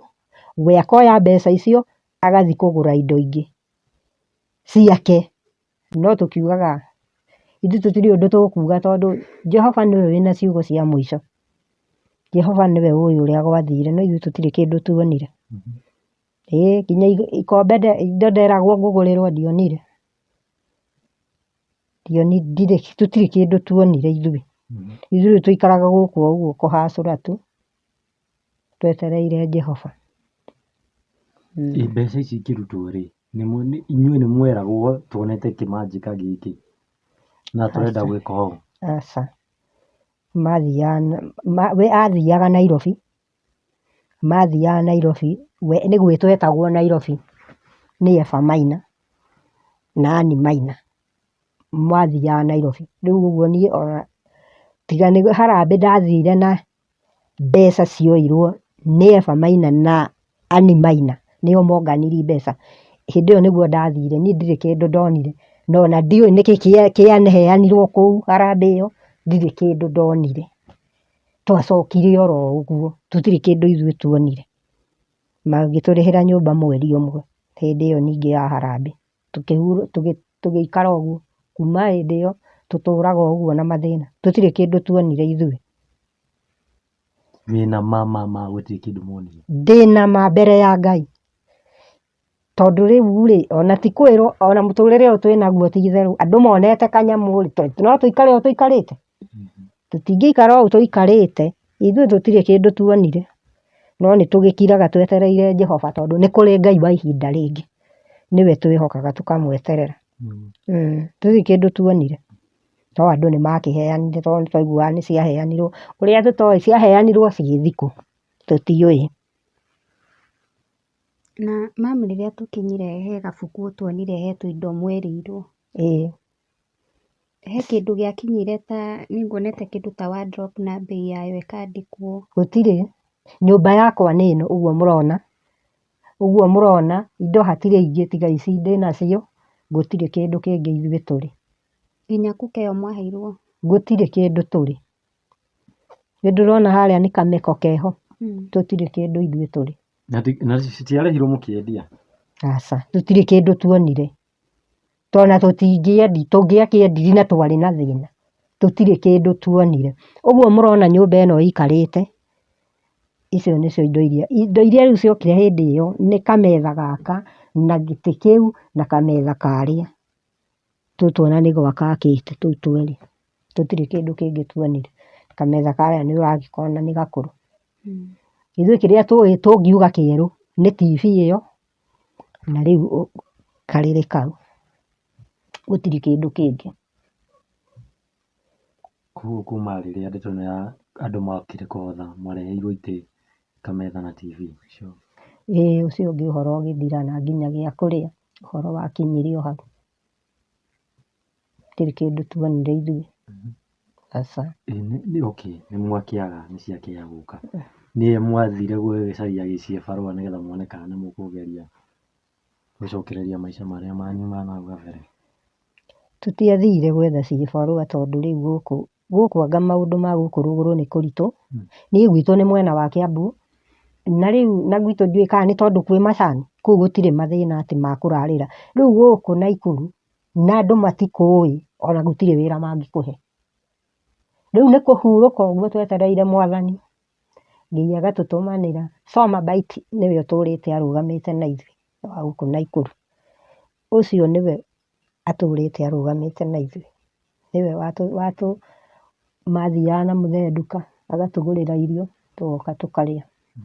we akoya mbeca icio agathiĩ kũgũra indo ingĩ ciake. No tũkiugaga ithuĩ tũtirĩ ũndũ tũkuga tondũ Jehova nĩwe wĩna ciugo cia mũico. Jehova nĩwe ũĩ ũrĩa gwathire no ithuĩ tũtirĩ kĩndũ tuonire. Ĩĩ nginya ikombe indo nderagwo ngũgũrĩrwo ndionire. Ndirĩ tũtirĩ kĩndũ tuonire ithuĩ. Ithuĩ rĩu tũikaraga gũkũ o ũguo kũhacũra tu, twetereire Jehova. Ĩ mbeca ici ikĩrutwo rĩ, inyuĩ nĩ mweragwo tuonete kĩmanjĩka gĩkĩ na tũrenda gwĩka ũũ? Aca. Mathiaga, we athiaga Nairobi, mathiaga Nairobi, we nĩ gwĩtwo etagwo Nairobi nĩ Eva Maina na Ann Maina, mathiaga Nairobi. Rĩu ũguo niĩ ona tiga nĩ harambee ndathire na mbeca cioirwo nĩ Eva Maina na Ann Maina, nĩo monganirie mbeca. Hĩndĩ ĩyo nĩguo ndathire, niĩ ndirĩ kĩndũ ndonire, na ona ndiũĩ nĩkĩ kĩaheanirwo kũu harambee ĩyo, ndirĩ kĩndũ ndonire. Twacokire oro ũguo, tũtirĩ kĩndũ ithuĩ tuonire. Magĩtũrĩhĩra nyũmba mweri ũmwe, hĩndĩ ĩyo ningĩ ya harambee. Tũgĩikara ũguo, kuma hĩndĩ ĩyo tũtũraga o ũguo na mathĩna, tũtirĩ kĩndũ tuonire ithuĩ. Wĩna ma ma ma gũtirĩ kĩndũ mwonire? Ndĩna ma mbere ya Ngai. Tondũ rĩu rĩ, ona ti kwĩrwo, ona mũtũrĩre ũyũ twĩnaguo ti itherũ, andũ monete kanyamũ rĩ, no tũikare ũũ tũikarĩte? Tũtingĩikara ũũ tũikarĩte, ithuĩ tũtirĩ kĩndũ tuonire, no nĩ tũgĩkiraga twetereire Jehova tondũ nĩ kũrĩ Ngai wa ihinda rĩngĩ, nĩwe twĩhokaga tũkamweterera. Tũtirĩ kĩndũ tuonire, no andũ nĩ makĩheanire tondũ nĩ twaiguaga nĩ ciaheanirwo, ũrĩa tũtoĩ ciaheanirwo cigĩthiĩ kũ, tũtiũĩ. Na mami rĩrĩa tũkinyire he gabuku tuonire he tũindo mwerĩirwo. Ĩĩ. He kĩndũ gĩakinyire ta nĩ nguonete kĩndũ ta wardrobe na mbei yayo ĩkandĩkwo. Gũtirĩ. Nyũmba yakwa nĩ ĩno ũguo mũrona. Ũguo mũrona, indo hatirĩ ingĩ tiga ici ndĩnacio, gũtirĩ kĩndũ kĩngĩ ithuĩ tũrĩ. Nginya kuka ĩyo mwaheirwo? Gũtirĩ kĩndũ tũrĩ. Nĩ ndĩrona harĩa nĩ kameko keho, tũtirĩ kĩndũ ithuĩ tũrĩ. Na citiarĩhirwo mũkĩendia? Aca, tũtirĩ kĩndũ tuonire. Tona tũtingĩendi, tũngĩakĩendirie na twarĩ na thĩna. Tũtirĩ kĩndũ tuonire. Ũguo mũrona nyũmba ĩno ĩikarĩte, icio nĩcio indo iria, indo iria rĩu ciokire hĩndĩ ĩyo nĩ kametha gaka, na gĩtĩ kĩu, na kametha karĩa. Tũtũ ona nĩ gwaka akĩte tũu twerĩ. Tũtirĩ kĩndũ kĩngĩ tuonire. Kametha karĩa nĩ ũragĩkona nĩ gakũrũ. Ithuĩ kĩrĩa tũĩ tũngiuga kĩerũ nĩ TV ĩyo na rĩu karĩrĩ kau. Gũtirĩ kĩndũ kĩngĩ. Koguo kuma rĩrĩa ndeto ĩno ya andũ mokire kũhotha mwareheirwo itĩ, kametha na TV icio? Ĩĩ ũcio ũngĩ ũhoro ũgĩthira na nginya gĩa kũrĩa ũhoro wakinyire o hau. Gũtirĩ kĩndũ tuonire ithuĩ. Aca. Okay, nĩ mwakĩaga nĩ ciakĩaga gũka. Nĩ mwathire gũgĩcaria gĩcibarũa nĩgetha muone kana nĩ mũkũgeria gũcokereria maica marĩa manyu ma nahau gabere? Tũtiathire gwetha cibarũa tondũ rĩu gũkũ, gũkũ anga maũndũ ma gũkũ rũgũrũ nĩ kũritũ. Niĩ gwitũ nĩ mwena wa Kiambu, na rĩu na gwitũ ndiũĩ kana nĩ tondũ kwĩ macani, kũu gũtirĩ mathĩna atĩ ma kũrarĩra. Rĩu gũkũ Naikuru, na andũ matikũĩ, ona gũtirĩ wĩra mangĩkũhe. Rĩu nĩ kũhurũka ũguo twetereire mwathani, Ngai agatũtũmanĩra. Soma Bite nĩwe ũtũrĩte arũgamĩte na ithuĩ wa gũkũ Naikuru. Ũcio nĩwe atũrĩte arũgamĩte na ithuĩ. Nĩwe watũ mathiaga na mũthee nduka, agatũgũrĩra irio, tũgoka tũkarĩa.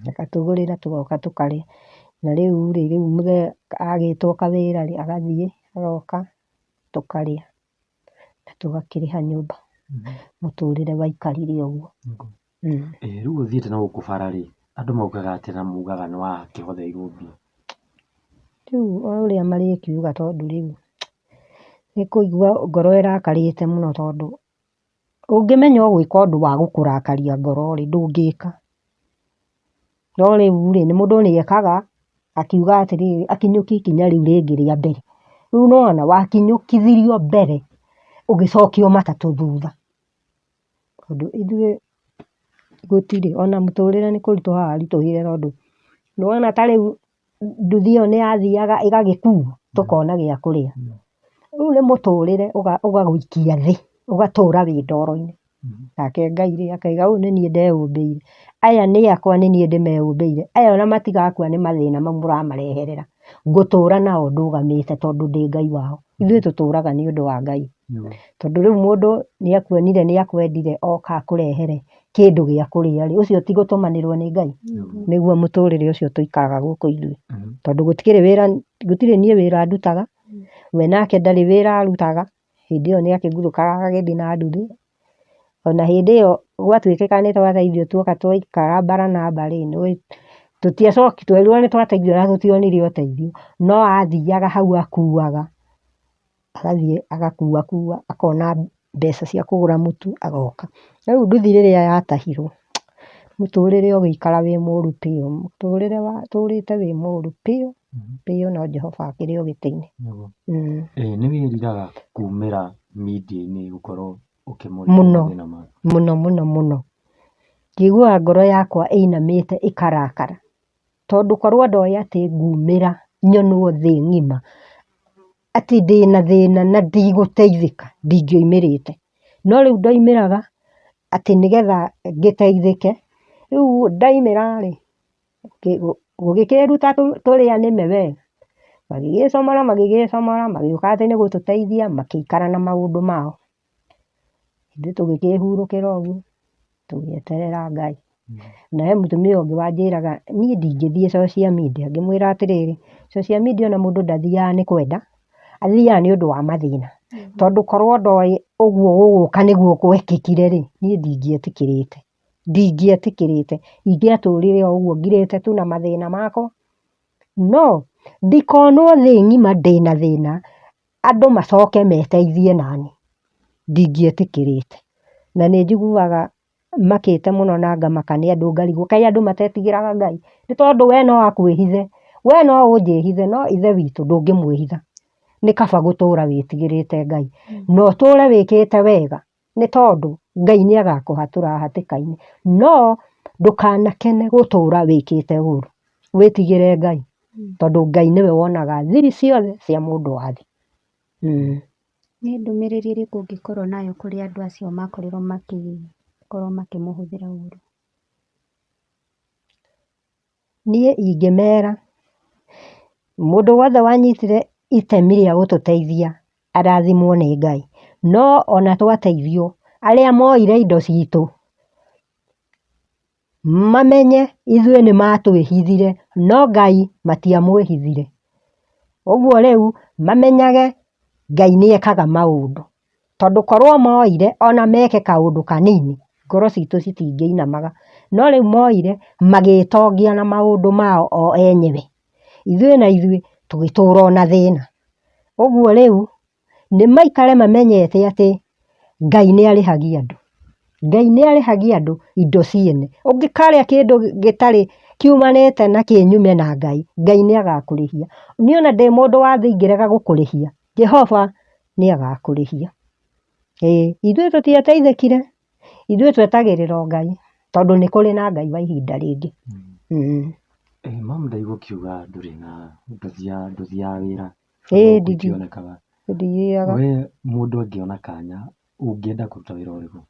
Agatũgũrĩra tũgoka tũkarĩa. Na rĩu rĩ, rĩu mũthee agĩtwo kawĩra rĩ, agathiĩ agoka tũkarĩa na tũgakĩrĩha nyũmba. Mũtũrĩre waikarire ũguo. Rĩu ũthiĩte na gũkũ bara rĩ, andũ maugaga atĩa na maugaga nĩ wakĩhotheirwo mbia? Rĩu o ũrĩa marĩkiuga tondũ rĩu nĩ kũigua ngoro ĩrakarĩte mũno tondũ ũngĩmenya ũgwĩka ũndũ wa gũkũrakaria ngoro rĩ, ndũngĩka. No rĩu rĩ, mũndũ nĩ ekaga akiuga atĩrĩrĩ, akinyũkie ikinya rĩu rĩngĩ rĩa mbere. Rĩu nĩ wona wakinyũkithirio mbere, ũgĩcokio matatũ thutha. Tondũ ithuĩ gũtirĩ, ona mũtũrĩre nĩ kũritũha waritũhire tondũ nĩ wona ta rĩu nduthi ĩyo nĩ yathiaga ĩgagĩkuo tũkona gĩa kũrĩa. Rĩu nĩ mũtũrĩre ũgagũikia thĩ, ũgatũra wĩ ndoro-inĩ. Nake Ngai rĩ, akaiga ũyũ nĩ niĩ ndeyũmbĩire. Aya nĩ akwa nĩ niĩ ndĩmeũmbĩire, aya ona matigakua nĩ mathĩna mau mũramareherera. Ngũtũra nao ndũgamĩte tondũ ndĩ Ngai wao. Ithuĩ tũtũraga nĩ ũndũ wa Ngai. Tondũ rĩu mũndũ nĩ akuonire nĩ akwendire oka akũrehere kĩndũ gĩa kũrĩa rĩ, ũcio ti gũtũmanĩrwo nĩ Ngai? Nĩguo mũtũrĩre ũcio tũikaraga gũkũ ithuĩ. Tondũ gũtikĩrĩ wĩra, gũtirĩ niĩ wĩra ndutaga, we nake ndarĩ wĩra arutaga, hĩndĩ ĩyo nĩ akĩguthũkaga agagĩthiĩ na nduthi. Ona hĩndĩ ĩyo gwatuĩkaga nĩ twateithio tuoka twaikara bara na mbarĩ, twerirwo nĩ twateithio na tũtionire ũteithio. No athiaga hau akuaga, agathiĩ agakuakua akona mbeca cia kũgũra mũtu agoka. Rĩu nduthi rĩrĩa yatahirwo, mũtũrĩre ũgĩikara wĩ mũru biũ, mũtũrĩre watũrĩte wĩ mũru biũ biũ, no Jehova akĩrĩ o gĩtĩ-inĩ. Nĩ wĩriraga kumĩra media-inĩ gũkorwo ũkĩmũrĩka Mũno. mathĩna maku? Mũno mũno mũno. Njiguaga ngoro yakwa ĩinamĩte ĩkarakara, tondũ korwo ndoĩ atĩ ngumĩra nyonwo thĩ ng'ima atĩ ndĩna thĩna na ndigũteithĩka, ndingĩoimĩrĩte. No rĩu ndoimĩraga atĩ nĩgetha ngĩteithĩke. Rĩu ndaimĩra rĩ, gũgĩkĩruta tũrĩ a nĩme we, magĩgĩcomora magĩgĩcomora, magĩũka atĩ nĩ gũtũteithia, makĩikara na maũndũ mao. Ithuĩ tũgĩkĩhurũkĩra ũguo, tũgĩeterera Ngai. Na he mũtumia ũngĩ wanjĩraga niĩ ndingĩthiĩ social media, ngĩmwĩra atĩrĩrĩ, social media ona mũndũ ndathiaga nĩ kwenda, athiaga nĩ ũndũ wa mathĩna. Tondũ korwo ndoĩ ũguo gũgũka nĩguo gwekĩkire rĩ, niĩ ndingĩetĩkĩrĩte. Ndingĩetĩkĩrĩte, ingĩatũrire o ũguo ngirĩte tu na mathĩna makwa. No ndikonwo thĩ ng'ima ndĩna thĩna, andũ macoke meteithie nani, ndingĩetĩkĩrĩte. Na nĩ njiguaga makĩte mũno na ngamaka nĩ andũ ngarigwo kaĩ andũ matetigĩraga Ngai? Nĩ tondũ we no akwĩhithe, we no ũnjĩhithe, no ithe witũ ndũngĩmwĩhitha. Nĩ kaba gũtũra wĩtigĩrĩte Ngai, na ũtũre wĩkĩte wega, nĩ tondũ Ngai nĩ agakũhatũra hatĩka-inĩ. No ndũkanakene gũtũra wĩkĩte ũru, wĩtigĩre Ngai, tondũ Ngai nĩwe wonaga thiri ciothe cia mũndũ wa thĩ. Nĩ ndũmĩrĩri ĩrĩkũ ũngĩkorwo nayo kũrĩ andũ acio makorirwo magĩkorwo makĩmũhũthĩra ũru? Niĩ ingĩmera mũndũ wothe wanyitire itemi rĩa gũtũteithia arathimwo nĩ Ngai. No ona twateithio, arĩa moire indo citũ mamenye ithuĩ nĩ matwĩhithire, no Ngai matiamwĩhithire. Ũguo rĩu mamenyage Ngai nĩ ekaga maũndũ. Tondũ korwo moire ona meke kaũndũ kanini, ngoro citũ citingĩinamaga. No rĩu moire magĩtongia na maũndũ mao o enyewe. Ithuĩ na ithuĩ tũgĩtũra ona thĩna. Ũguo rĩu nĩ maikare mamenyete atĩ Ngai nĩ arĩhagia andũ. Ngai nĩ arĩhagia andũ indo ciene. Ũngĩkarĩa kĩndũ gĩtarĩ kiumanĩte na kĩnyume na Ngai, Ngai nĩ agakũrĩhia. Niĩ ona ndĩ mũndũ wa thĩ ingĩrega gũkũrĩhia, Jehova nĩ agakũrĩhia. Ĩĩ, ithuĩ tũtiateithĩkire, ithuĩ twetagĩrĩra o Ngai, tondũ nĩ kũrĩ na Ngai wa ihinda rĩngĩ. Mamu ndaigua ũkiuga ndũrĩ na ndũthiaga wĩra, Ĩĩ, gũtionekaga. Ndithiaga. We mũndũ angĩona kanya ũngĩenda kũruta wĩra ũrĩkũ?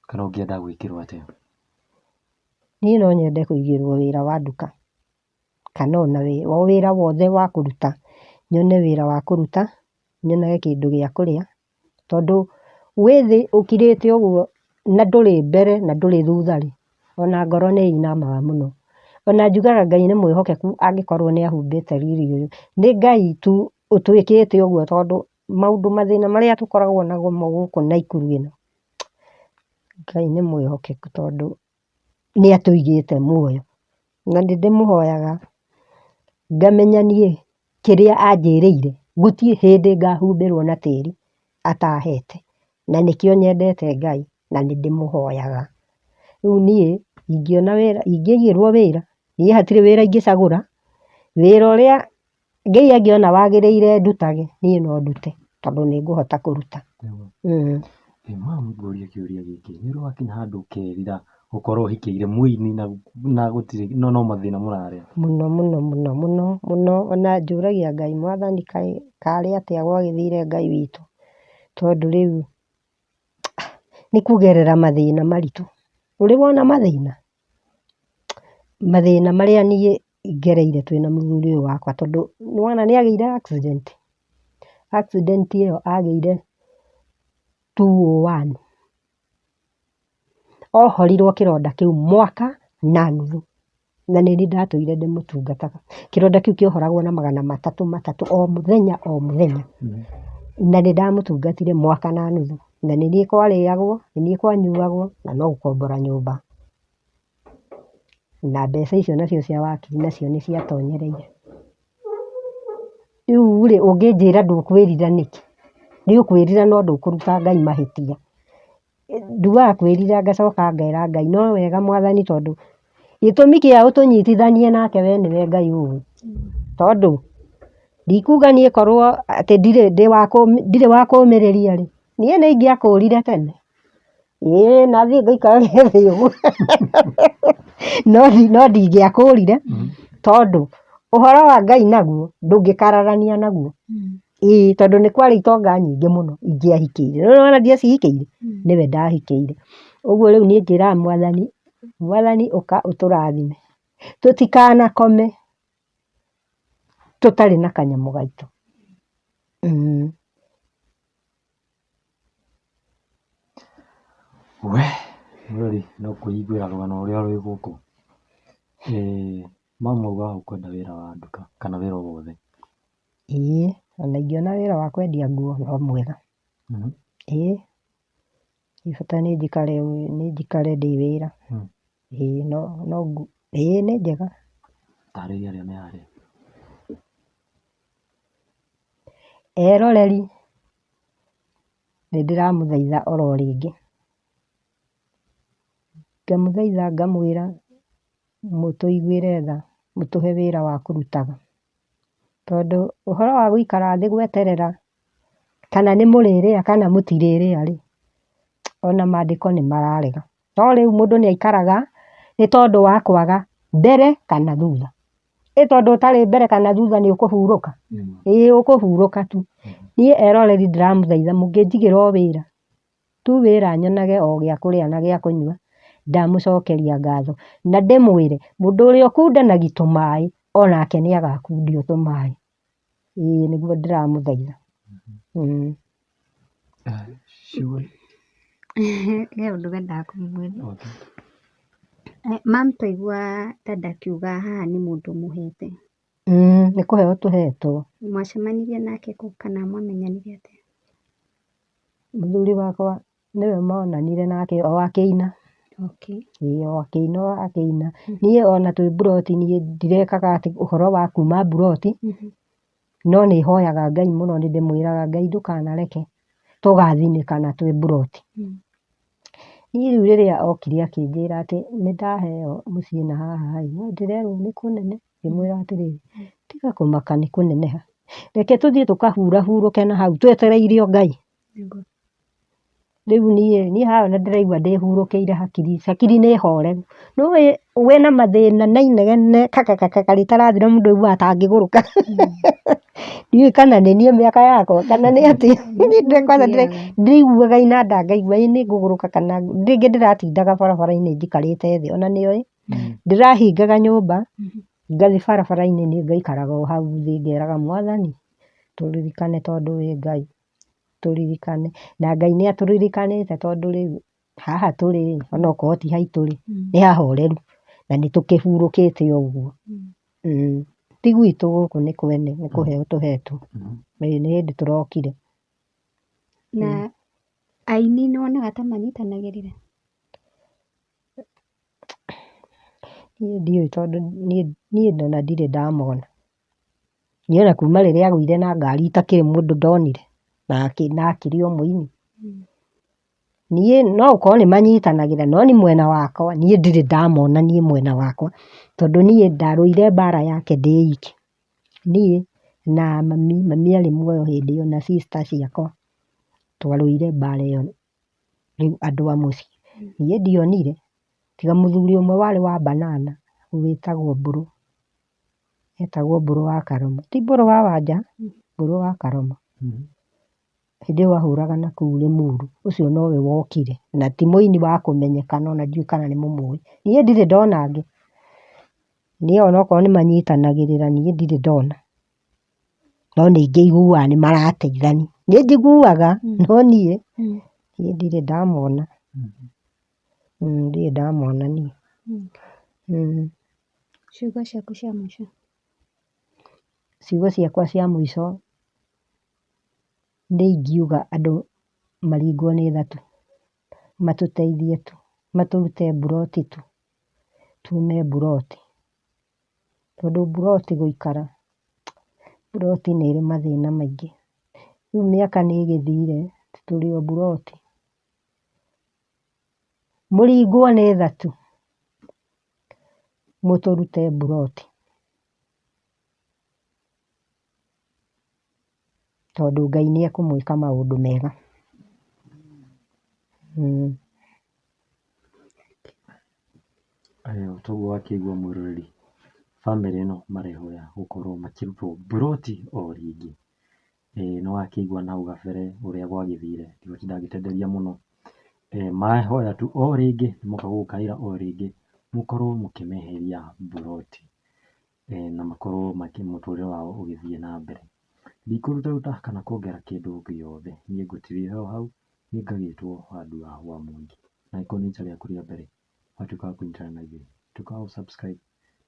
Kana ũngĩenda gwĩkĩrwo atĩa? Niĩ no nyende kũigĩrwo wĩra wa nduka, kana ona o wĩra wothe wa kũruta, nyone wĩra wa kũruta, nyonage kĩndũ gĩa kũrĩa, tondũ wĩ thĩ ũkirĩte ũguo na ndũrĩ mbere na ndũrĩ thutha rĩ, ona ngoro nĩ ĩinamaga mũno. Ona njugaga Ngai nĩ mwĩhokeku angĩkorwo nĩ ahumbĩte riri ũyũ. Nĩ Ngai tu ũtwĩkĩte ũguo tondũ maũndũ mathĩna marĩa tũkoragwo namo gũkũ Naikuru ĩno, Ngai nĩ mwĩhokeku tondũ nĩ atũigĩte muoyo. Na nĩ ndĩmũhoyaga ngamenya niĩ kĩrĩa anjĩrĩire gũtirĩ hĩndĩ ngahumbĩrwo na tĩri atahete. Na nĩkĩo nyendete Ngai na nĩ ndĩmũhoyaga. Rĩu niĩ ingĩona wĩra, ingĩigĩrwo wĩra, niĩ hatirĩ wĩra ingĩcagũra, wĩra ũrĩa Ngai angĩona wagĩrĩire ndutage, niĩ no ndute tondũ nĩ ngũhota kũruta. Mamu ngũrie kĩũria gĩkĩ, nĩ ũrĩ wakinya handũ ũkerira gũkorwo ũhikĩire mũini na gũtirĩ no mathĩna mũrarĩa? Mũno mũno mũno mũno mũno, ona njũragia Ngai mwathani kaĩ karĩ atĩa gwagĩthire Ngai witũ, tondũ rĩu nĩ kũgerera mathĩna maritũ. Ũrĩ wona mathĩna? Mathĩna marĩa niĩ ngereire twĩna mũthuri ũyũ wakwa tondũ nĩwona nĩ agĩire accident. Accident ĩyo agĩire 201. Ohorirwo kĩronda kĩu mwaka na nuthu. Na nĩ niĩ ndatũire ndĩmũtungataga. Kĩronda kĩu kĩohoragwo na magana matatũ matatũ o mũthenya o mũthenya. Na nĩ ndamũtungatire mwaka na nuthu. Na nĩ niĩ kwarĩagwo, nĩ niĩ kwanyuagwo na no gũkombora nyũmba. Na mbeca icio nacio cia wakiri nacio nĩ ciatonyereire. Rĩu rĩ, ũngĩnjĩra ndũkwĩrira nĩkĩ? Nĩ ũkwĩrira no ndũkũruta Ngai mahĩtia. Ndugaga kwĩrira ngacoka ngera Ngai no wega mwathani tondũ gĩtũmi kĩa ũtũnyitithanie nake we nĩwe Ngai ũĩ. Tondũ ndikuga niĩ korwo atĩ ndirĩ ndĩ wa ndirĩ wa kũmĩrĩria rĩ, niĩ nĩ ingĩakũrire tene. Ĩĩ na thiĩ ngaikarage thĩ ũguo no ndingĩakũrire tondũ ũhoro wa Ngai naguo ndũngĩkararania naguo. Ĩĩ tondũ nĩ kwarĩ itonga nyingĩ mũno ingĩahikĩire. No nĩwona ndiacihikĩire, nĩwe ndahikĩire. Ũguo rĩu niĩ njĩraga mwathani, mwathani ũka ũtũrathime. Tũtikanakome tũtarĩ na kanyamũ gaitũ. We mwĩrori no kwĩiguĩra rũgano rũrĩa rwĩ gũkũ. Mama augaga ũkwenda wĩra wa nduka kana wĩra o wothe? Ĩĩ ona ingĩona wĩra wa kwendia nguo no mwega. Ĩĩ bata nĩ njikare nĩ njikare ndĩ wĩra. Ĩĩ no no ĩĩ nĩ njega. Tarĩria arĩa me harĩa. Eroreri nĩ ndĩramũthaitha oro rĩngĩ. Ngamũthaitha ngamwĩra mũtũiguĩre tha, mũtũhe wĩra wa kũrutaga. Tondũ ũhoro wa gũikara thĩ gweterera kana nĩ mũrĩrĩa kana mũtirĩrĩa rĩ, ona mandĩko nĩ mararega. No rĩu mũndũ nĩ aikaraga nĩ tondũ wa kwaga mbere kana thutha. Ĩ tondũ ũtarĩ mbere kana thutha nĩ ũkũhurũka? Ĩĩ ũkũhurũka tu. Niĩ eroreri ndĩramũthaitha mũngĩnjigĩra o wĩra, tu wĩra nyonage o gĩa kũrĩa na gĩa kũnyua, ndamũcokeria ngatho. Na ndĩmwĩre, mũndũ ũrĩa ũkundanagia tũmaĩ, onake nĩ agakundio tũmaĩ. Ĩĩ nĩguo ndĩramũthaitha. He ũndũ ngwendaga kũmũria. Mam twaigua dada akiuga haha nĩ mũndũ mũhete. Nĩ kũheo tũhetwo. Mwacemanirie nake kũ kana mwamenyanire atĩa? Mũthuri wakwa nĩwe monanire nake o akĩina. Okay. Ĩĩ o akĩina o akĩina. Niĩ ona twĩ mburoti niĩ ndirekaga atĩ ũhoro wa kuma mburoti, no nĩ hoyaga Ngai mũno nĩ ndĩmwĩraga Ngai ndũkanareke tũgathinĩkana twĩ mburoti. Niĩ rĩu rĩrĩa okire akĩnjĩra atĩ nĩ ndaheo mũciĩ na haha ĩ, no ndĩrerwo nĩ kũnene, ngĩmwĩra atĩrĩrĩ, tiga kũmaka nĩ kũneneha, reke tũthiĩ tũkahurahurũke na hau twetereire o Ngai. Rĩu niĩ niĩ haha ona ndĩraigua ndĩhurũkĩire hakiri, hakiri nĩ horeru. Nĩũĩ wĩna mathĩna na inegene kakakaka rĩtarathira mũndũ aiguaga ta angĩgũrũka. Ndiũĩ kana nĩ niĩ mĩaka yakwa kana nĩ atĩa. Niĩ kwanza ndĩiguaga inanda ngaigua ĩ nĩ ngũgũrũka kana rĩngĩ ndĩratindaga barabara-inĩ njikarĩte thĩ ona nĩoĩ. Ndĩrahingaga nyũmba ngathiĩ barabara-inĩ niĩ ngaikaraga o hau thĩ ngeraga mwathani tũririkane tondũ wĩ Ngai. Tũririkane. Na Ngai nĩ atũririkanĩte tondũ rĩu haha tũrĩ rĩ, onokorwo ti haitũ rĩ, nĩ hahoreru na nĩ tũkĩhurũkĩte o ũguo. Ti gwitũ gũkũ nĩ kwene, nĩ kũheo tũhetwo. Ĩĩ nĩ hĩndĩ tũrokire. Na aini nĩ wonaga ta manyitanagĩrĩra? Niĩ ndiũĩ tondũ niĩ ona ndirĩ ndamona. Niĩ ona kuma rĩrĩa agũire na ngari itakĩrĩ mũndũ ndonire, na akĩrĩ o mũini. Niĩ no gũkorwo nĩ manyitanagĩra no niĩ mwena wakwa niĩ ndirĩ ndamona niĩ mwena wakwa, tondũ niĩ ndarũire mbara yake ndĩ iki. Niĩ na mami, mami arĩ muoyo hĩndĩ ĩyo na sister ciakwa, twarũire mbara ĩyo rĩu andũ a mũciĩ. Niĩ ndionire, tiga mũthuri ũmwe warĩ wa banana wĩtagwo Mbũrũ. Etagwo Mbũrũ wa Karomo, ti Mbũrũ wa Wanja, Mbũrũ wa Karomo. Hĩndĩ ĩyo ahũraga na kũu Limuru, ũcio nowe wokire, na ti mũini wa kũmenyekana ona ndiũĩ kana nĩ mũmũĩ. Niĩ ndirĩ ndona angĩ. Niĩ onokorwo nĩ manyitanagĩrĩra niĩ ndirĩ ndona. No nĩ ngĩiguaga nĩ marateithania. Nĩ njiguaga no niĩ niĩ ndirĩ ndamona. Ndirĩ ndamona niĩ. Ciugo ciaku cia mũico. Ciugo ciakwa cia mũico nĩ ingiuga andũ maringwo nĩ tha tu, matũteithie tu, matũrute mburoti tu, tume mburoti. Tondũ mburoti gũikara, mburoti nĩ ĩrĩ mathĩna maingĩ. Rĩu mĩaka nĩ ĩgĩthire, tũrĩ o mburoti. Mũringwo nĩ tha tu, mũtũrute mburoti. Tondũ Ngai nĩ ekũmwĩka maũndũ mega. Toguo wakĩigua mwĩroreri, bamĩrĩ ĩno marehoya gũkorwo makĩrutwo mburoti o rĩngĩ. Nĩ wakĩigua na hau gabere ũrĩa gwagĩthire, ndigũtinda ngĩtenderia mũno. Mahoya tu o rĩngĩ nĩmoka gũgũkaĩra o rĩngĩ mũkorwo mũkĩmeheria mburoti na makorwo mũtũrĩre wao ũgĩthiĩ na mbere. Ndikũrutaruta kana kuongerera kĩndũ gĩothe, niĩ ngũtigĩra o hau, niĩ ngagĩtwo Wandua wa Mwangi. Na angĩkorwo nĩ rita rĩaku rĩa mbere watuĩka wa kũnyitana na ithuĩ, tuĩka wa gũ subscribe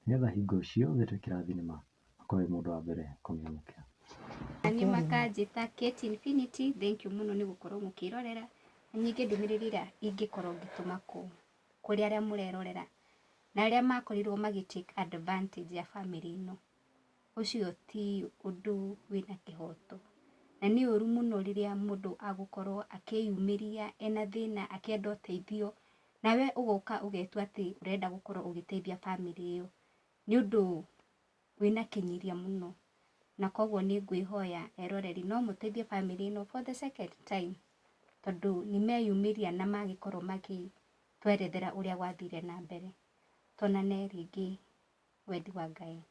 nĩgetha hingo ciothe twekĩra thinema ũkorwo wĩ mũndũ wa mbere kũmĩamũkĩra. Na niĩ makanjĩta Kate Infinity, thank you mũno nĩ gũkorwo mũkĩrorera. Na ningĩ ndũmĩrĩri ĩrĩa ingĩkorwo ngĩtũma kũrĩ arĩa mũrerorera na arĩa makorirwo magĩ take advantage ya bamĩrĩ ĩno, ũcio ti ũndũ wĩna kĩhoto. Na nĩ ũru mũno rĩrĩa mũndũ agũkorwo akĩyumĩria ena thĩna akĩenda ũteithio, nawe ũgoka ũgetua atĩ ũrenda gũkorwo ũgĩteithia bamĩrĩ ĩyo. Nĩ ũndũ wĩna kĩnyiria mũno. Na koguo nĩ ngwĩhoya eroreri no mũteithie bamĩrĩ ĩno for the second time, tondũ nĩ meyumĩria na magĩkorwo magĩtwerethera ũrĩa gwathire na mbere. Tuonane rĩngĩ wendi wa Ngai.